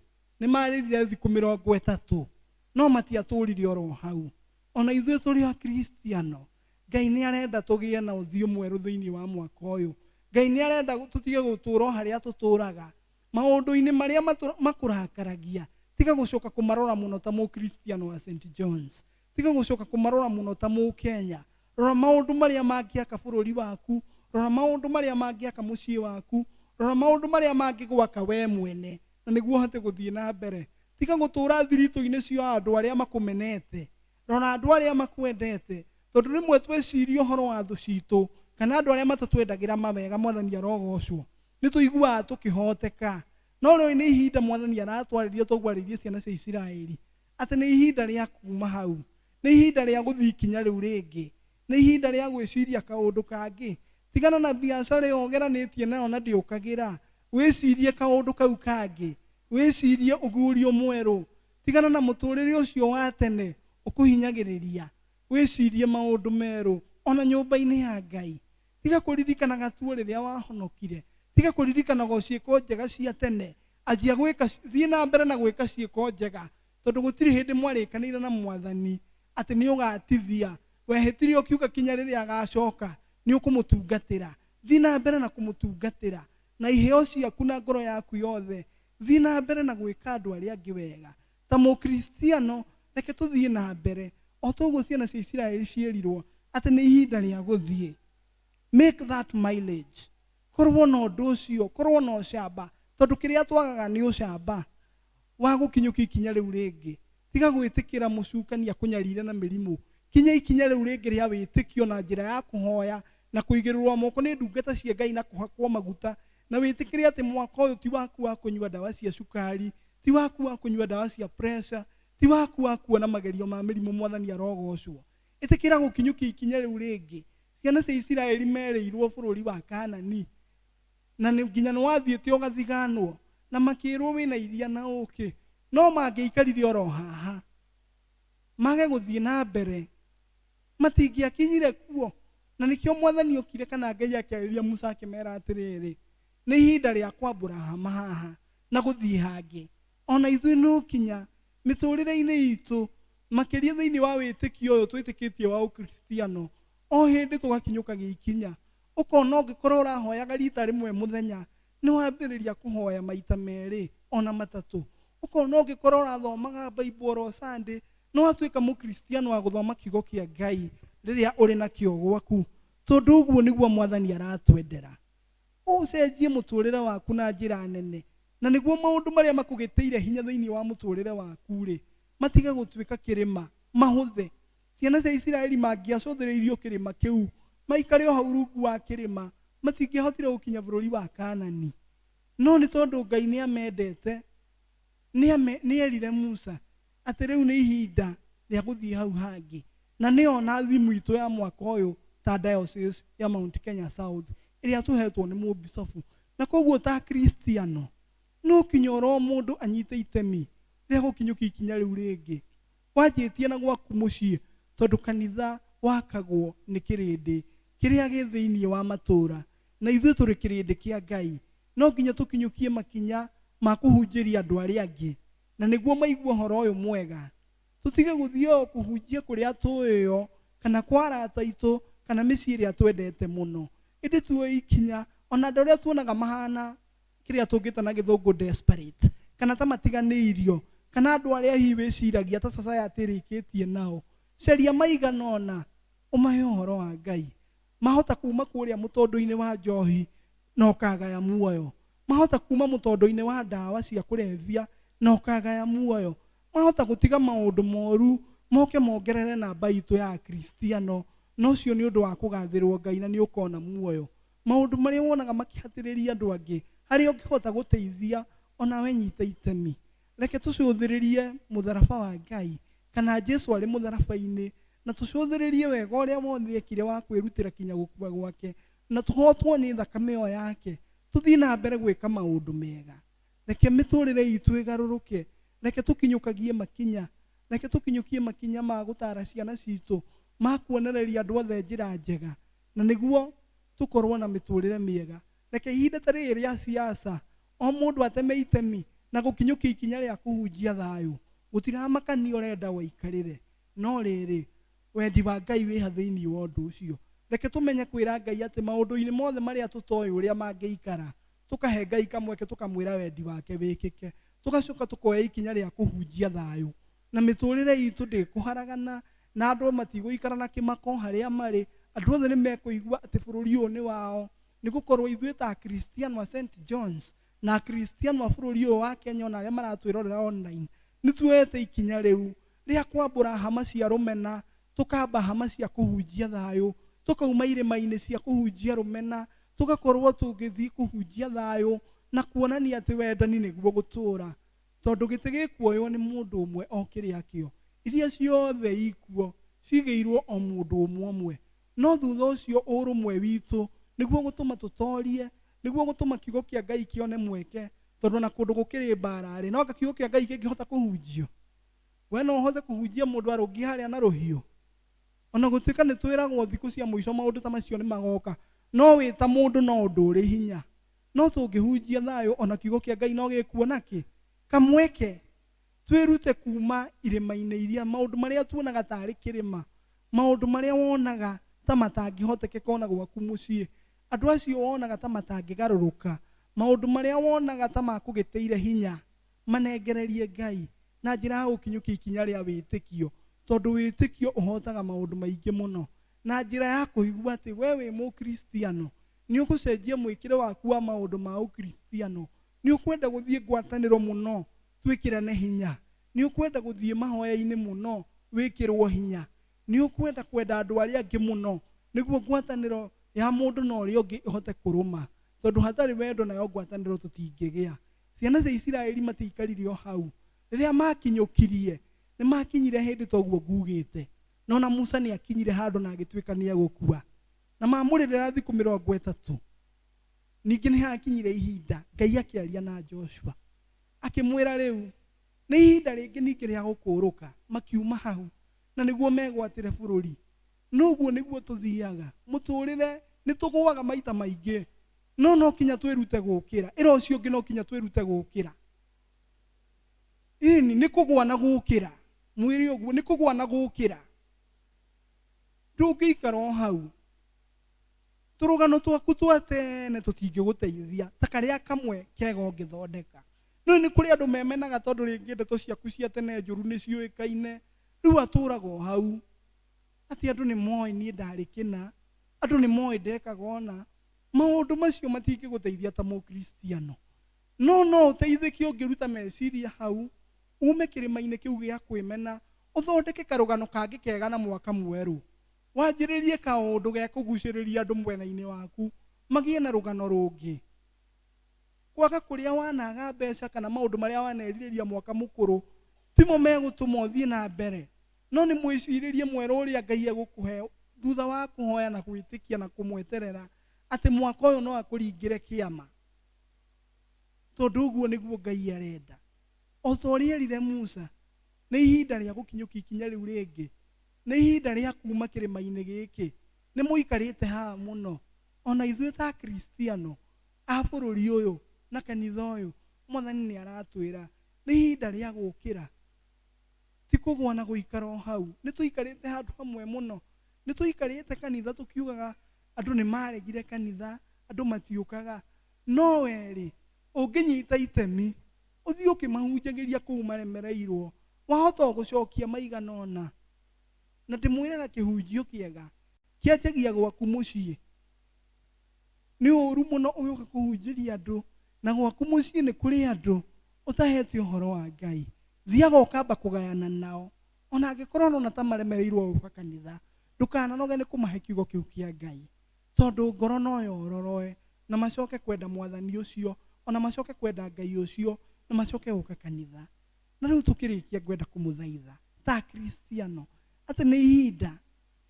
nĩ marĩrire thikũ 30, no matiatũrire oro hau. Ona ithuĩ tũrĩ Akristiano, Ngai nĩ arenda tũgĩe na ũthiũ mwerũ thĩinĩ wa mwaka ũyũ. Ngai nĩ arenda tũtige gũtũũra o harĩa tũtũũraga, maũndũ-inĩ marĩa makũrakaragia. Tiga gũcoka kũmarora mũno ta mũkristiano wa St John's, tiga gũcoka kũmarora mũno ta mũkenya. Rora maũndũ marĩa mangĩaka bũrũri waku, rora maũndũ marĩa mangĩaka mũciĩ waku, rora maũndũ marĩa mangĩgwaka we mwene, na nĩguo ũhote gũthiĩ na mbere. Tiga gũtũũra thiritũ-inĩ cia andũ arĩa makũmenete, rora andũ arĩa makwendete, tondũ rĩmwe tweciria ũhoro wa thũ citũ kana andũ arĩa matatwendagĩra mawega, Mwathani arogocwo, nĩ tũiguaga tũkĩhoteka. No rĩu nĩ ihinda Mwathani aratwarĩria tũgwarĩrie ciana cia Isiraeli atĩ nĩ ihinda rĩa kuma hau, nĩ ihinda rĩa gũthiĩ ikinya rĩu rĩngĩ, nĩ ihinda rĩa gwĩciria kaũndũ kangĩ. Tigana na biacara ĩyo ũgeranĩtie nayo na ndĩũkagĩra, wĩcirie kaũndũ kau kangĩ, wĩcirie ũguũrio mwerũ. Tigana na mũtũrĩre ũcio wa tene ũkũhinyagĩrĩria, wĩcirie maũndũ merũ ona nyũmba-inĩ ya Ngai. Tiga kũririkanaga tuo rĩrĩa wahonokire, tiga kũririkanaga o ciĩko njega cia tene, anjia gwĩka, thiĩ na mbere na gwĩka ciĩko njega, tondũ gũtirĩ hĩndĩ mwarĩkanĩire na Mwathani atĩ nĩ ũgatithia. Wehĩtire ũkiuga kinya rĩrĩa agacoka nĩ ũkũmũtungatĩra. Thiĩ na mbere na kũmũtungatĩra na iheo ciaku na ngoro yaku yothe. Thiĩ na mbere na gwĩka andũ arĩa angĩ wega ta mũkristiano. Reke tũthiĩ na mbere o ta ũguo ciana cia Isiraeli ciĩrirwo atĩ nĩ ihinda rĩa gũthiĩ. Make that mileage, korwo na ũndũ ũcio, korwo na ũcamba, tondũ kĩrĩa twagaga nĩ ũcamba wa gũkinyũkia ikinya rĩu rĩngĩ. Tiga gwĩtĩkĩra mũcukani akũnyarire na mĩrimũ. Kinya ikinya rĩu rĩngĩ rĩa wĩtĩkio na njĩra ya kũhoya na kũigĩrĩrwo moko nĩ ndungata cia Ngai na kũhakwo maguta, na wĩtĩkĩre atĩ mwaka ũyũ ti waku wa kũnyua ndawa cia cukari, ti waku wa kũnyua ndawa cia pressure, ti waku wa kuona magerio ma mĩrimũ. Mwathani arogocwo. Ĩtĩkĩra gũkinyũkia ikinya rĩu rĩngĩ. Ciana cia Isiraeli merĩirwo bũrũri wa Kanani, na nĩ nginya nĩ wathiĩte ũgathiganwo, na makĩrwo wĩna iria na ũkĩ, no mangĩaikarire oro haha mage gũthiĩ na mbere, matingĩakinyire kuo. Na nĩkĩo Mwathani okire, kana Ngai akĩarĩria Musa akĩmera atĩrĩrĩ, nĩ ihinda rĩa kwambũra hama haha na gũthiĩ hangĩ. Ona ithuĩ no kinya mĩtũrĩre-inĩ itũ, makĩria thĩinĩ wa wĩtĩkio ũyũ twĩtĩkĩtie wa ũkristiano, o hĩndĩ tũgakinyũkagia ikinya. Ũkona ũngĩkorwo ũrahoyaga rita rĩmwe mũthenya, nĩ wambĩrĩria kũhoya maita merĩ ona matatũ. Ũkona ũngĩkorwo ũrathomaga Bible oro Sunday, nĩ watuĩka mũkristiano wa gũthoma kiugo kĩa Ngai rĩrĩa ũrĩ nakĩo gwaku, tondũ ũguo nĩguo Mwathani aratwendera. Ũcenjie mũtũrĩre waku na njĩra nene, na nĩguo maũndũ marĩa makũgĩtĩire hinya thĩinĩ wa mũtũrĩre waku rĩ, matige gũtuĩka kĩrĩma, mahũthe. Ciana cia Isiraeli mangĩacũthĩrĩirio kĩrĩma kĩu, maikare o hau rungu wa kĩrĩma, matingĩahotire gũkinya bũrũri wa Kanani. No nĩ tondũ Ngai nĩ amendete, nĩ erire Musa atĩ rĩu nĩ ihinda rĩa gũthiĩ hau hangĩ. Na nĩyo na thimu itũ ya mwaka ũyũ ta Diocese ya Mount Kenya South ĩrĩa tũhetwo nĩ mũbicobu. Na koguo ta Kristiano no kinya oro mũndũ anyite itemi rĩa gũkinyũkia ikinya rĩu rĩngĩ. Wanjĩtie na gwaku mũciĩ, tondũ kanitha wakagwo nĩ kĩrĩndĩ kĩrĩa gĩ thĩinĩ wa matũũra, na ithuĩ tũrĩ kĩrĩndĩ kĩa Ngai. No nginya tũkinyũkie makinya ma kũhunjĩria andũ arĩa angĩ, na nĩguo maigue ũhoro ũyũ mwega. Tũtige gũthiĩ o kũhunjia kũrĩa tũĩo, kana kwa arata aitũ, kana mĩciĩ ĩrĩa twendete mũno, ĩndĩ tuoe ikinya ona andũ arĩa tuonaga mahana kĩrĩa tũngĩta na gĩthũngũ desperate, kana ta matiganĩirio, kana andũ arĩa hihi wĩciragia ta society ĩrĩkĩtie nao. Caria maigana ũna ũmahe ũhoro wa Ngai. Mahota kuma kũrĩa mũtondo-inĩ wa njohi na ũkagaya muoyo, mahota kuma mũtondo-inĩ wa ndawa cia kũrebia na ũkagaya muoyo, mahota gũtiga maũndũ moru. Moke mongerere namba itũ ya Akristiano, na ũcio nĩ ũndũ wa kũgathĩrwo Ngai na nĩ ũkona muoyo. Maũndũ marĩa wonaga makĩhatĩrĩria andũ angĩ, harĩa ũngĩhota gũteithia, onawe nyita itemi. Reke tũcũthĩrĩrie mũtharaba wa Ngai, kana Jesu arĩ mũtharaba-inĩ, na tũcũthĩrĩrie wega ũrĩa wothe ekire wa kwĩrutĩra kinya gũkua gwake, na tũhotwo nĩ thakame ĩyo yake, tũthiĩ na mbere gwĩka maũndũ mega. Reke mĩtũrĩre itũ ĩgarũrũke, reke tũkinyũkagie makinya, reke tũkinyũkie makinya ma gũtara ciana citũ, ma kuonereria andũ othe njĩra njega, na nĩguo tũkorwo na mĩtũrĩre mĩega. Reke ihinda ta rĩrĩ rĩa siasa, o mũndũ ateme itemi na gũkinyũkia ikinya rĩa kũhunjia thayũ. Gũtiramakania ũrenda waikarĩre, no rĩrĩ, wendi wa Ngai wĩha thĩinĩ wa ũndũ ũcio. Reke tũmenye kwĩra Ngai atĩ maũndũ-inĩ mothe marĩa tũtoĩ ũrĩa mangĩikara, tũkahe Ngai kamweke tũkamwĩra wendi wake wĩkĩke, tũgacoka tũkoya ikinya rĩa kũhunjia thayũ, na mĩtũrĩre itũ ndĩkũharagana, na andũ matigũikara na kĩmako harĩa marĩ. Andũ othe nĩ mekũigua atĩ bũrũri ũyũ nĩ wao, nĩ gũkorwo ithuĩ ta Akristiano a St John's na Akristiano a bũrũri ũyũ wa Kenya ona arĩa maratwĩrorera online, nĩ tuoete ikinya rĩu rĩa kwambũra hama cia rũmena, tũkamba hama cia kũhunjia thayũ, tũkauma irĩma-inĩ cia kũhunjia rũmena, tũgakorwo tũgĩthiĩ kũhunjia thayũ na kuonania atĩ wendani nĩguo gũtũra, tondũ gĩtĩ gĩkuoywo nĩ mũndũ ũmwe o kĩrĩa kĩo, iria ciothe ikuo cigĩirwo o mũndũ ũmwe ũmwe. No thutha ũcio ũrũmwe witũ nĩguo gũtũma tũtorie, nĩguo gũtũma kiugo kĩa Ngai kĩone mweke, tondũ ona kũndũ gũkĩrĩ mbara rĩ, no anga kiugo kĩa Ngai kĩngĩhota kũhunjio. We no ũhote kũhunjia mũndũ arũngiĩ harĩa na rũhiũ? Ona gũtuĩka nĩ twĩragwo thikũ cia mũico maũndũ ta macio nĩ magoka, no wĩ ta mũndũ no ũndũ ũrĩ hinya. No tũngĩhunjia thayũ ona kiugo kĩa Ngai no gĩkuona kĩ? Kamweke. Twĩrute kuma irĩma-inĩ iria maũndũ marĩa tuonaga tarĩ kĩrĩma, maũndũ marĩa wonaga ta matangĩhotekeka ona gwaku mũciĩ, andũ acio wonaga ta matangĩgarũrũka, maũndũ marĩa wonaga ta makũgĩtĩire hinya, manengererie Ngai na njĩra ya gũkinyũkia ikinya rĩa wĩtĩkio, tondũ wĩtĩkio ũhotaga maũndũ maingĩ mũno. Na njĩra ya kũigua atĩ we wĩ mũkristiano, nĩ ũgũcenjia mwĩkĩre waku wa maũndũ ma ũkristiano, nĩ ũkwenda gũthiĩ ngwatanĩro mũno twĩkĩrane hinya, nĩ ũkwenda gũthiĩ mahoya-inĩ mũno wĩkĩrwo hinya, nĩ ũkwenda kwenda andũ arĩa angĩ mũno nĩguo ngwatanĩro ya mũndũ na ũrĩa ũngĩ ĩhote kũrũma, tondũ hatarĩ wendo nayo ngwatanĩro tũtingĩgĩa. Ciana cia Isiraeli matiaikarire o hau. Rĩrĩa makinyũkirie, nĩ makinyire hĩndĩ toguo ngugĩte, no na Musa nĩ akinyire handũ na agĩtuĩka nĩ egũkua, na mamũrĩrĩra thikũ mĩrongo ĩtatũ. Ningĩ nĩ hakinyire ihinda Ngai akĩaria na Joshua akĩmwĩra rĩu nĩ ihinda rĩngĩ ningĩ rĩa gũkũrũka, makiuma hau na nĩguo megwatĩre bũrũri. Noguo nĩguo tũthiaga mũtũrĩre, nĩ tũgũaga maita maingĩ, no no kinya twĩrute gũkĩra. Ĩra ũcio ũngĩ no kinya twĩrute gũkĩra. Ĩni nĩ kũgũa na gũkĩra, mwĩrĩ ũguo nĩ kũgũa na gũkĩra. Ndũngĩikara o hau. Tũrũgano twaku twa tene tũtingĩgũteithia ta karĩa kamwe kega ũngĩthondeka. No nĩ kũrĩ andũ memenaga tondũ rĩngĩ ndeto ciaku cia tene njũru nĩ ciũĩkaine, rĩu atũraga o hau atĩ andũ nĩ moĩ niĩ ndarĩ kĩna, andũ nĩ moĩ ndekaga ũna. Maũndũ macio matingĩgũteithia ta mũkristiano, no no ũteithĩke ũngĩruta meciria hau, ume kĩrĩma-inĩ kĩu gĩa kwĩmena, ũthondeke karũgano kangĩ kega na mwaka mwerũ, wanjĩrĩrie kaũndũ gekũgucĩrĩria andũ mwena-inĩ waku, magĩe na rũgano rũngĩ. Kwaga kũrĩa wanaga mbeca kana maũndũ marĩa wanerirĩria mwaka mũkũrũ timo megũtũma ũthiĩ na mbere, no nĩ mwĩcirĩrie mwerũ ũrĩa Ngai egũkũhe thutha wa kũhoya na gwĩtĩkia na kũmweterera atĩ mwaka ũyũ no akũringĩre kĩama, tondũ ũguo nĩguo Ngai arenda. O ta ũrĩa erire Musa, nĩ ihinda rĩa gũkinyũkia ikinya rĩu rĩngĩ, nĩ ihinda rĩa kuma kĩrĩma-inĩ gĩkĩ. Nĩ mũikarĩte haha mũno, ona ithuĩ ta Akristiano a bũrũri ũyũ na kanitha ũyũ, Mwathani nĩ aratwĩra nĩ ihinda rĩa gũkĩra, ti kũgũa na gũikara o hau. Nĩ tũikarĩte handũ hamwe mũno, nĩ tũikarĩte kanitha tũkiugaga andũ nĩ maregire kanitha, andũ matiũkaga. No werĩ ũngĩnyita itemi ũthiĩ ũkĩmahunjagĩria kũu maremereirwo, wahota o gũcokia maigana ũna. Na ndĩmwĩraga kĩhunjio kĩega kĩanjagia gwaku mũciĩ. Nĩ ũru mũno ũgĩũka kũhunjĩria andũ na gwaku mũciĩ nĩ kũrĩ andũ ũtahete ũhoro wa Ngai. Thiaga ũkamba kũgayana nao. Ona angĩkorwo ũrona ta maremereirwo gũka kanitha, ndũkananoge nĩ kũmahe kiugo kĩu kĩa Ngai, tondũ ngoro no yororoe na macoke kwenda mwathani ũcio, ona macoke kwenda Ngai ũcio, na macoke gũka kanitha. Na rĩu tũkĩrĩkia ngwenda kũmũthaitha ta Akristiano atĩ nĩ ihinda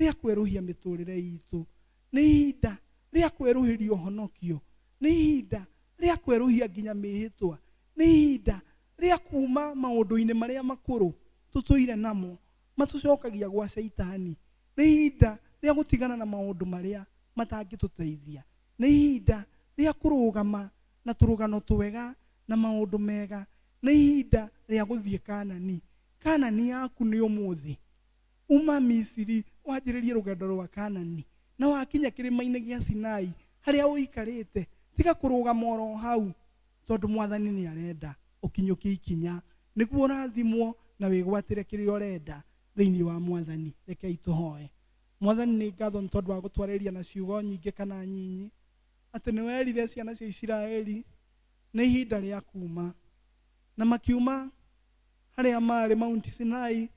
rĩa kwerũhia mĩtũrĩre itũ, nĩ ihinda rĩa kwerũhĩria ũhonokio, nĩ ihinda rĩa kwerũhia nginya mĩhĩtwa, nĩ ihinda rĩa kuma maũndũ-inĩ marĩa makũrũ tũtũire namo matũcokagia gwa caitani, nĩ ihinda rĩa gũtigana na maũndũ marĩa matangĩtũteithia, nĩ ihinda rĩa kũrũgama na tũrũgano twega na maũndũ mega, nĩ ihinda rĩa gũthiĩ Kanani. Kanani yaku nĩ ũmũthĩ. Uma Misiri wanjĩrĩrie rũgendo rwa Kanani, na wakinya kĩrĩma-inĩ gĩa Sinai harĩa ũikarĩte, tiga kũrũgama oro hau, tondũ mwathani nĩ arenda ũkinyũkie ikinya nĩguo ũrathimwo na wĩgwatĩre kĩrĩa ũrenda thĩinĩ wa mwathani. Rekei tũhoe. Mwathani, nĩ ngatho nĩ tondũ wa gũtwarĩria na ciugo nyingĩ kana nyinyi, atĩ nĩ werire ciana cia Isiraeli nĩ ihinda rĩa kuma, na makiuma harĩa marĩ Mount Sinai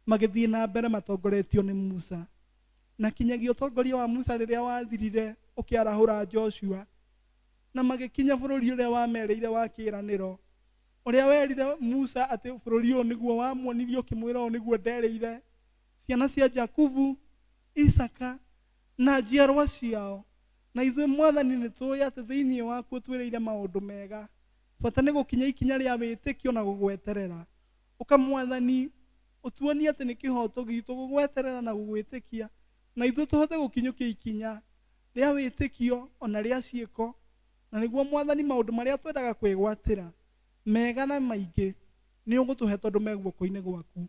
magĩthiĩ na mbere matongoretio nĩ Musa, na kinyagia ũtongoria wa Musa rĩrĩa wathirire ũkĩarahũra Joshua, na magĩkinya bũrũri ũrĩa wamerĩire wa kĩĩranĩro, ũrĩa werire Musa atĩ bũrũri ũyũ nĩguo wamuonirie, ũkĩmwĩra ũũ nĩguo nderĩire ciana cia Jakubu, Isaka na njiarwa ciao. Na ithuĩ mwathani nĩ tũĩ atĩ thĩinĩ waku ũtwĩrĩire maũndũ mega, bata nĩ gũkinya ikinya rĩa wĩtĩkio na gũgweterera. Ũka mwathani ũtuonie atĩ nĩ kĩhoto gitũ gũgweterera na gũgwĩtĩkia, na ithuĩ tũhote gũkinyũkia ikinya rĩa wĩtĩkio ona rĩa ciĩko, na nĩguo mwathani maũndũ marĩa twendaga kwĩgwatĩra mega na maingĩ nĩ ũgũtũhe tondũ me guoko-inĩ gwaku.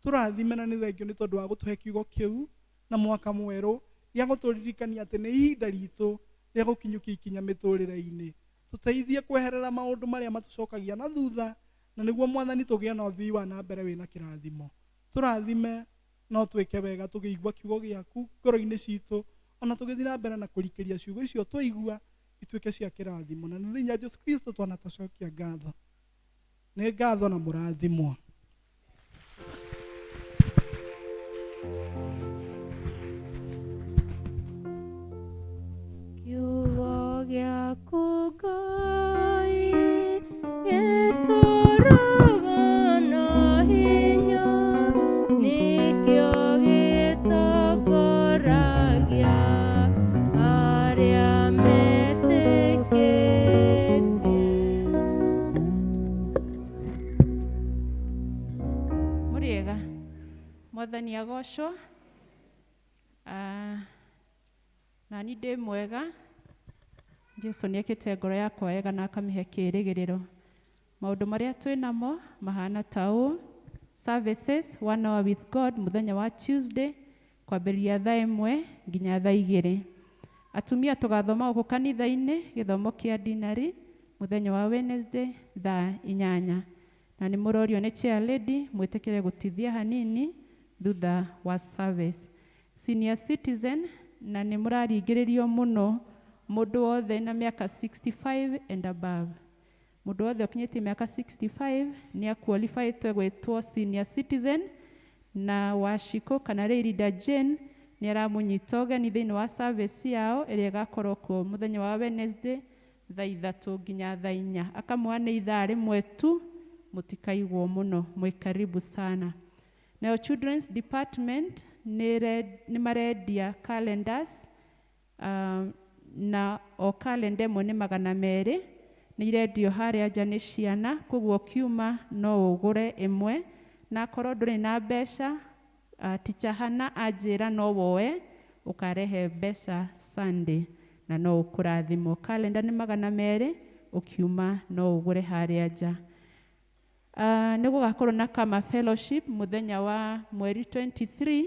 Tũrathime na nĩ thengio nĩ tondũ wa gũtũhe kiugo kĩu na mwaka mwerũ gĩa gũtũririkania atĩ nĩ ihinda ritũ rĩa gũkinyũkia ikinya mĩtũrĩre-inĩ. Tũteithie kweherera maũndũ marĩa matũcokagia na thutha, na nĩguo mwathani tũgĩe na ũthii wa na mbere wĩna kĩrathimo. Tũrathime no twĩke wega tũkĩigua kiugo gĩaku ngoro-inĩ citũ, ona tũgĩthiĩ na mbere na kũrikĩria ciugo icio twaigua ituĩke cia kĩrathimo. Na nĩ thĩinĩ wa Jesu Kristo twanatũcokia ngatho. Nĩ ngatho na mũrathimwo. Kiugo gĩaku Ngai gĩtũũraga na hinya, nĩkĩo gĩtongoragia arĩa metĩkĩtie. Mũrĩega, mwathani agocwo. Nani ndĩ mwega. Jesu nĩekĩte ngoro yakwa wega na akamĩhe kĩĩrĩgĩrĩro. Maũndũ marĩa twĩ namo mahana ta ũũ: services 1 hour with God mũthenya wa Tuesday kwambĩrĩria thaa 1 nginya thaa 2. Atumia tũgathoma gũkũ kanitha-inĩ gĩthomo kĩa dinari mũthenya wa Wednesday thaa 8. Na nĩ mũrorio nĩ chair lady mwĩtĩkĩre gũtithia hanini thutha wa service. Senior citizen, na nĩ mũraringĩrĩrio mũno mũndũ wothe na mĩaka 65 and above. Mũndũ wothe ũkinyĩtie mĩaka 65 nĩ aqualified gwĩtwo senior citizen, na Wachiko kana Leirida Jane nĩ aramũnyita ũgeni thĩinĩ wa service yao ĩrĩa ĩgakorwo kuo mũthenya wa Wednesday thaa 3 nginya thaa 4. Akamwĩra nĩ ithaa rĩmwe tu, mũtikaigwo mũno, mwĩ karibu sana. Nayo children's department nĩ marendia calendars, na o calendar ĩmwe nĩ 200, nĩ irendio harĩa nja nĩ ciana, koguo kiuma no ũgũre ĩmwe, na akorwo ndũrĩ na mbeca, teacher Hannah anjĩra no woe ũkarehe mbeca Sunday na no ũkũrathimwo. Calendar nĩ 200, ũkiuma no ũgũre harĩa nja. Nĩ gũgakorwo na Kama Fellowship mũthenya wa mweri 23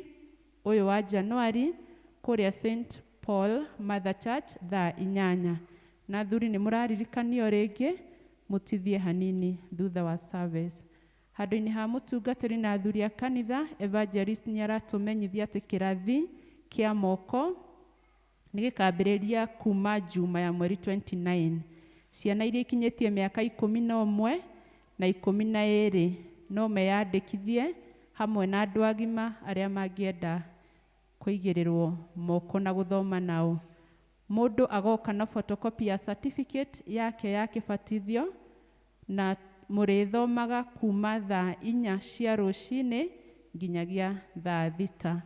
ũyũ wa January kũrĩa St Paul Mother Church thaa 8. Na athuri nĩ mũraririkanio rĩngĩ mũtithie hanini thutha wa service. Handũ-inĩ ha mũtungatĩri na athuri a kanitha, evangelist nĩ aratũmenyithia atĩ kĩrathi kĩa moko nĩ gĩkambĩrĩria kuma Juma ya mweri 29. Ciana iria ikinyĩtie mĩaka 11 na 12 no meyandĩkithie hamwe na andũ agima arĩa mangĩenda kũigĩrĩrwo moko na gũthoma nao. Mũndũ agoka na photocopy ya certificate yake ya kĩbatithio, na mũrĩthomaga kuma thaa 4 cia rũcinĩ nginyagia thaa 6.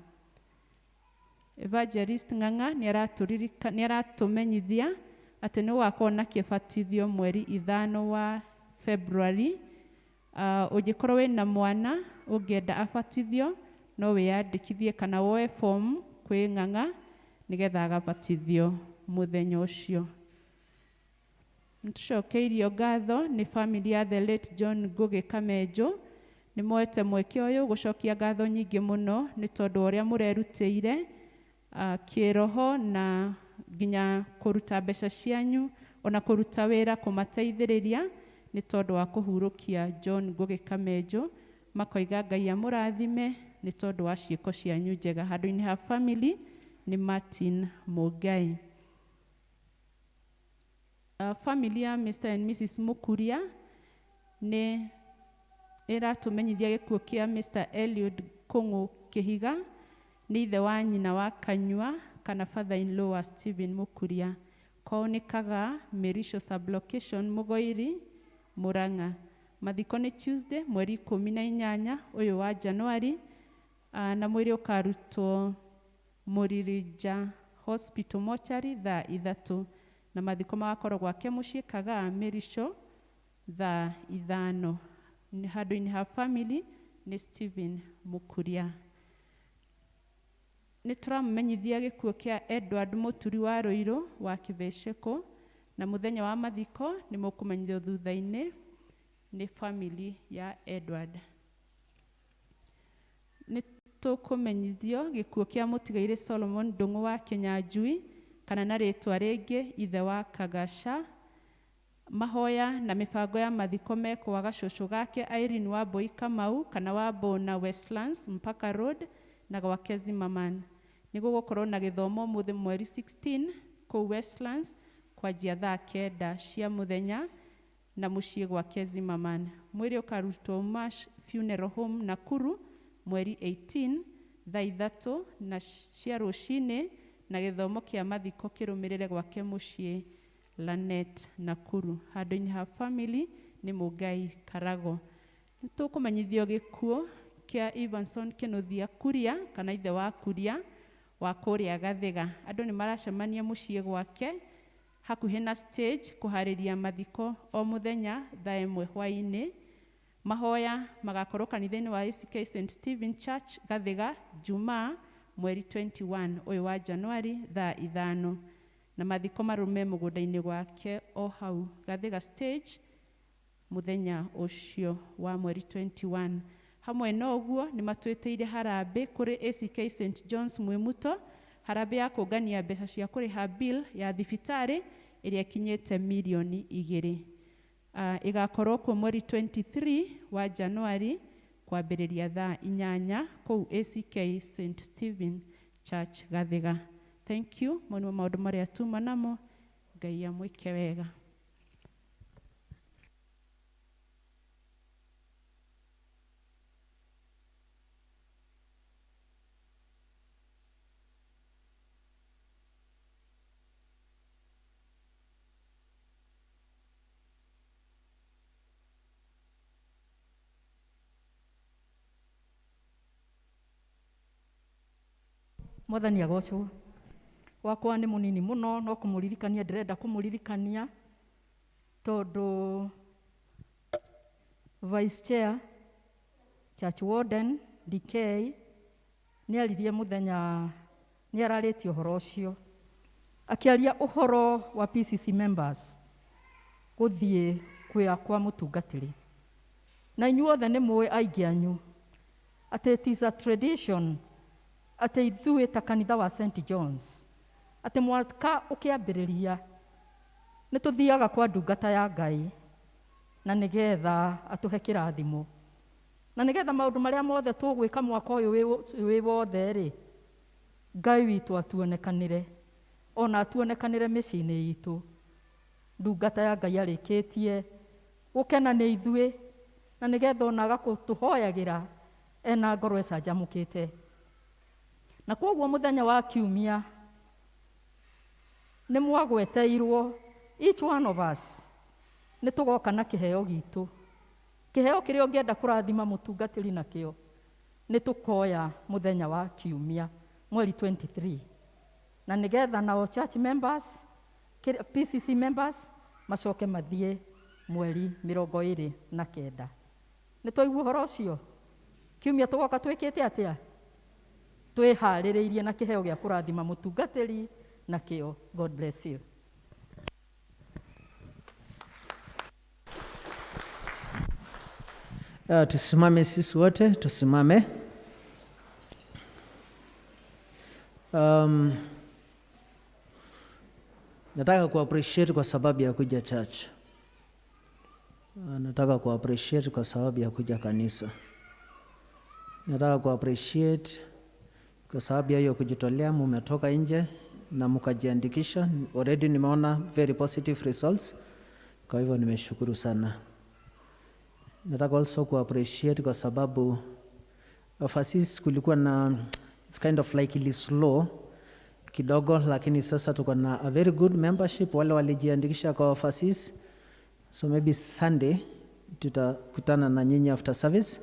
Evangelist Ng'ang'a nĩaratũmenyithia atĩ nĩ gũgakorwo na kĩbatithio mweri 5 wa February. Ũngĩkorwo wĩna mwana ũngĩenda abatithio, no wĩyandĩkithie kana woe form kwĩ Ng'ang'a nĩgetha agabatithio mũthenya ũcio. Nĩtũcokeirio ngatho nĩ family ya the late John Ngugi Kamenjo. Nĩ moete mweke ũyũ gũcokia ngatho nyingĩ mũno nĩ tondũ wa ũrĩa mũrerutĩire kĩroho na nginya kũruta mbeca cianyu ona kũruta wĩra kũmateithĩrĩria nĩ tondũ wa kũhurũkia John Ngugi Kamenjo. Makoiga Ngai amũrathime nĩ tondũ wa ciĩko cianyu njega. Handũ-inĩ ha family nĩ Martin Mũngai. Family ya Mr. and Mrs. Mukuria nĩ ĩratũmenyithia gĩkuũ kĩa Mr. Eliud Kũng'ũ Kĩhiga, nĩ ithe wa nyina wa Kanyua kana father-in-law wa Stephen Mukuria. Kwao nĩ Kagaa, Merisho sublocation, Mũgoiri, Murang'a. Mathiko nĩ Tuesday mweri 18 ũyũ wa January, na mwĩrĩ ũkarutwo Mũririja Hospital mortuary thaa 3, na mathiko magakorwo gwake mũciĩ Kagaa, Merisho thaa 5. Handũ-inĩ ha family nĩ Stephen Mukuria. Nĩ tũramũmenyithia gĩkuũ kĩa Edward Mũturi wa Rũirũ wa Kĩbeceko, na mũthenya wa mathiko nĩ mũkũmenyithio thutha-inĩ nĩ family ya Edward. Nĩ tũkũmenyithio gĩkuũ kĩa mũtigairĩ Solomon Ndung'u wa Kĩnyanjui, kana na rĩtwa rĩngĩ ithe wa Kagasha. Mahoya na mĩbango ya mathiko mekwo gacũcũ gake Irene Wambui Kamau kana wa Bona Westlands Mpaka Road na gwake Zimmerman. Nĩ gũgũkorwo na gĩthomo ũmũthĩ mweri 16 kũu Westlands kwanjia thaa 9 cia mũthenya na mũciĩ gwake Zimmerman. Mwĩrĩ ũkarutwo Mash Funeral Home Nakuru mweri 18 thaa 3 na cia rũcinĩ, na gĩthomo kĩa mathiko kĩrũmĩrĩre gwake mũciĩ Lanet Nakuru. Handũ-inĩ ha family nĩ Mũngai Karago. Nĩ tũkũmenyithio gĩkuũ kĩa Evanson Kĩnuthia Kuria kana ithe wa Kuria wa kũrĩa Gathĩga. Andũ nĩ maracemania mũciĩ gwake hakuhĩ na stage kũharĩria mathiko o mũthenya thaa 1 hwaĩ-inĩ. Mahoya magakorwo kanitha-inĩ wa ACK St Stephen Church Gathĩga Jumaa mweri 21 ũyũ wa January thaa 5, na mathiko marũme mũgũnda-inĩ gwake o hau Gathĩga stage mũthenya ũcio wa mweri 21. Hamwe na ũguo nĩ matwĩtĩire harambĩ kũrĩ ACK St John's Mwimuto, harambĩ ya kũngania mbeca cia kũrĩha bill ya thibitarĩ ĩrĩa ĩkinyĩte mirioni 2. Ĩgakorwo kuo mweri 23 wa January kwambĩrĩria thaa 8 kũu ACK St Stephen Church Gathĩga. Thank you. Mau nĩmo maũndũ marĩa tuma namo. Ngai amwĩke wega. Mwathani agocwo. Wakwa nĩ mũnini mũno no kũmũririkania ndĩrenda kũmũririkania tondũ Vice Chair Church Warden DK nĩ aririe mũthenya, nĩ ararĩtie ũhoro ũcio akĩaria ũhoro wa PCC members gũthiĩ kwĩa kwa mũtungatĩri, na inyuothe nĩ mũĩ aingĩ anyu atĩ it is a tradition atĩ ithuĩ ta kanitha wa St John's atĩ mwaka ũkĩambĩrĩria nĩ tũthiaga kwa ndungata ya Ngai na nĩgetha atũhe kĩrathimo na nĩgetha maũndũ marĩa mothe tũgwĩka mwaka ũyũ wĩ wothe rĩ, Ngai witũ atuonekanĩre ona atuonekanĩre mĩciĩ-inĩ itũ. Ndungata ya Ngai arĩkĩtie gũkena nĩ ithuĩ na nĩgetha ona agakũtũhoyagĩra Ena ngoro ĩcanjamũkĩte. Na kwoguo mũthenya wa kiumia nĩ mwagweteirwo, each one of us nĩ tũgoka na kĩheo gitũ, kĩheo kĩrĩa ũngĩenda kũrathima mũtungatĩri nakĩo. Nĩ tũkoya mũthenya wa kiumia mweri 23, na nĩgetha nao church members, PCC members macoke mathiĩ mweri 29. Nĩ twaigua ũhoro ũcio? Kiumia tũgoka twĩkĩte atĩa? Twĩharĩrĩirie na kĩheo gĩa kũrathima mũtungatĩri nakĩo. God bless you. Tusimame sisi wote, tusimame. Nataka ku appreciate kwa sababu ya kuja church. Nataka ku appreciate kwa sababu ya kuja kanisa. Nataka ku appreciate kwa sababu ya hiyo kujitolea, mumetoka nje na mkajiandikisha. Already nimeona very positive results. Kwa hivyo nimeshukuru sana. Nataka also ku appreciate kwa sababu overseas kulikuwa na, it's kind of like ili slow kidogo, lakini sasa tuko na a very good membership wale walijiandikisha kwa overseas. So maybe Sunday tutakutana na nyinyi after service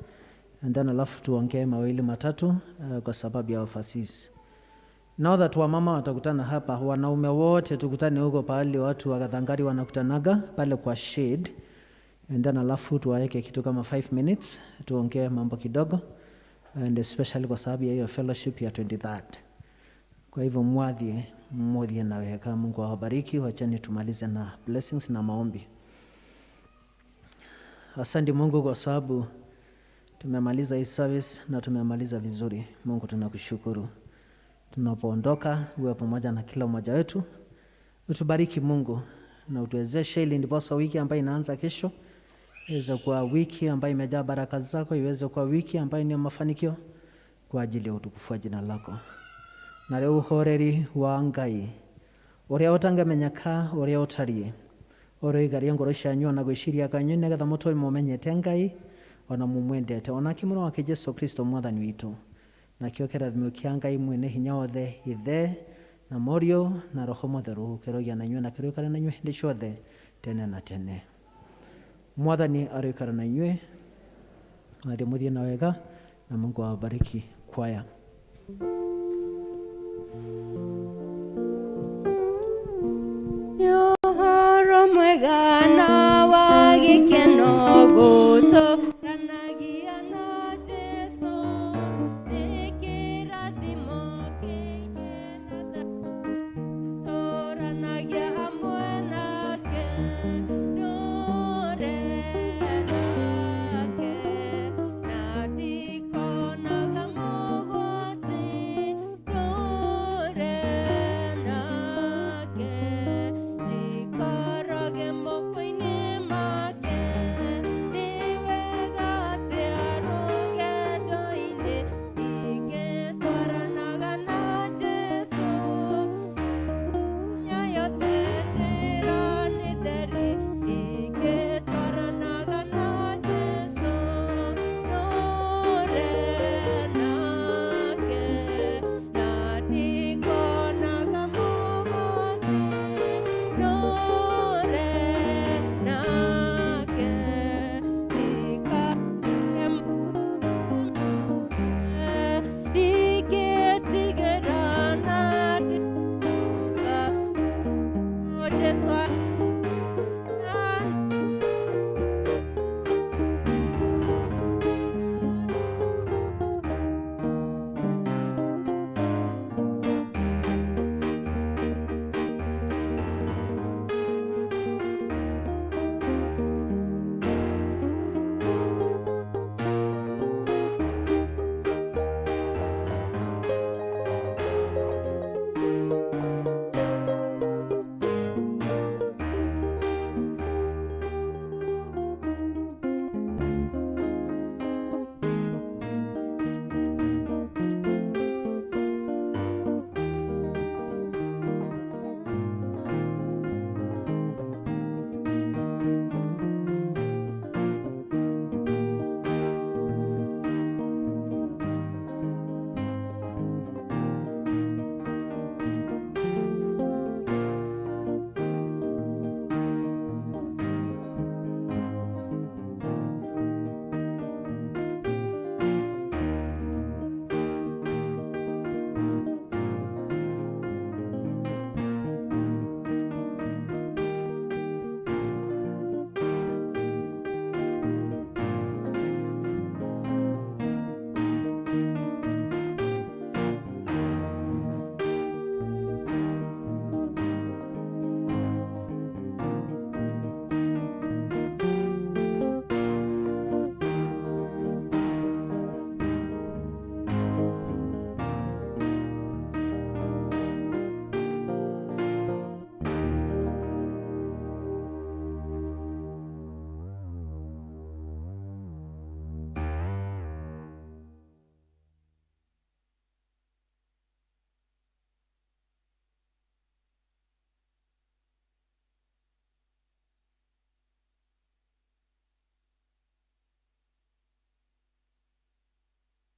and then alafu tuongee mawili matatu kwa sababu ya overseas. Now that wamama watakutana hapa, wanaume wote tukutane huko pahali watu wa Gathangari wanakutanaga pale kwa shade, and then alafu tuwaeke kitu kama 5 minutes tuongee mambo kidogo, and especially kwa sababu ya hiyo fellowship ya 23rd. Kwa hivyo mwadhie mmoja na weka. Mungu awabariki. Wachani tumalize na blessings na maombi. Asante Mungu kwa sababu tumemaliza hii service na tumemaliza vizuri. Mungu tunakushukuru. Tunapoondoka uwe pamoja na kila mmoja wetu. Utubariki Mungu na utuwezeshe ili ndiposa wiki ambayo inaanza kesho iweze kuwa wiki ambayo imejaa baraka zako, iweze kuwa wiki ambayo ni ya mafanikio kwa ajili ya utukufu wa jina lako. Na rĩu ũhoreri wa Ngai ũrĩa ũtangĩmenyeka, ũrĩa ũtariĩ, ũroigaria ngoro cianyu ona gwĩciria kwanyu, nĩgetha mũtũre mũmenyete Ngai ona mũmwendete, onake mũrũ wake Jesu Kristo mwathani witũ. Nakĩo kĩrathimo kĩa Ngai mwene hinya wothe, Ithe na Mũriũ na Roho Mũtheru, kĩrogĩa na inyuĩ na kĩroikara na inyuĩ hĩndĩ ciothe tene na tene. Mwathani aroikara na inyuĩ. Mathiĩ mũthiĩ na wega, na Mungu awabariki kwaya. Ũhoro mwega na wa gĩkeno gũtũranagia na Jesũ, nĩ kĩrathimo kĩingĩ na tũranagia hamwe nake, ndũre nake na ndikonaga mũgwati, ndũre nake njikarage moko-inĩ make. Nĩ wega atĩa rũgendo-inĩ ingĩtwaranaga na Jesũ, yothe njĩra nĩ theri ingĩtwaranaga na Jesũ, ndũre nake na ndikonaga mũgwati, ndũre nake njikarage ndingĩtigĩra na ndika Jesũ.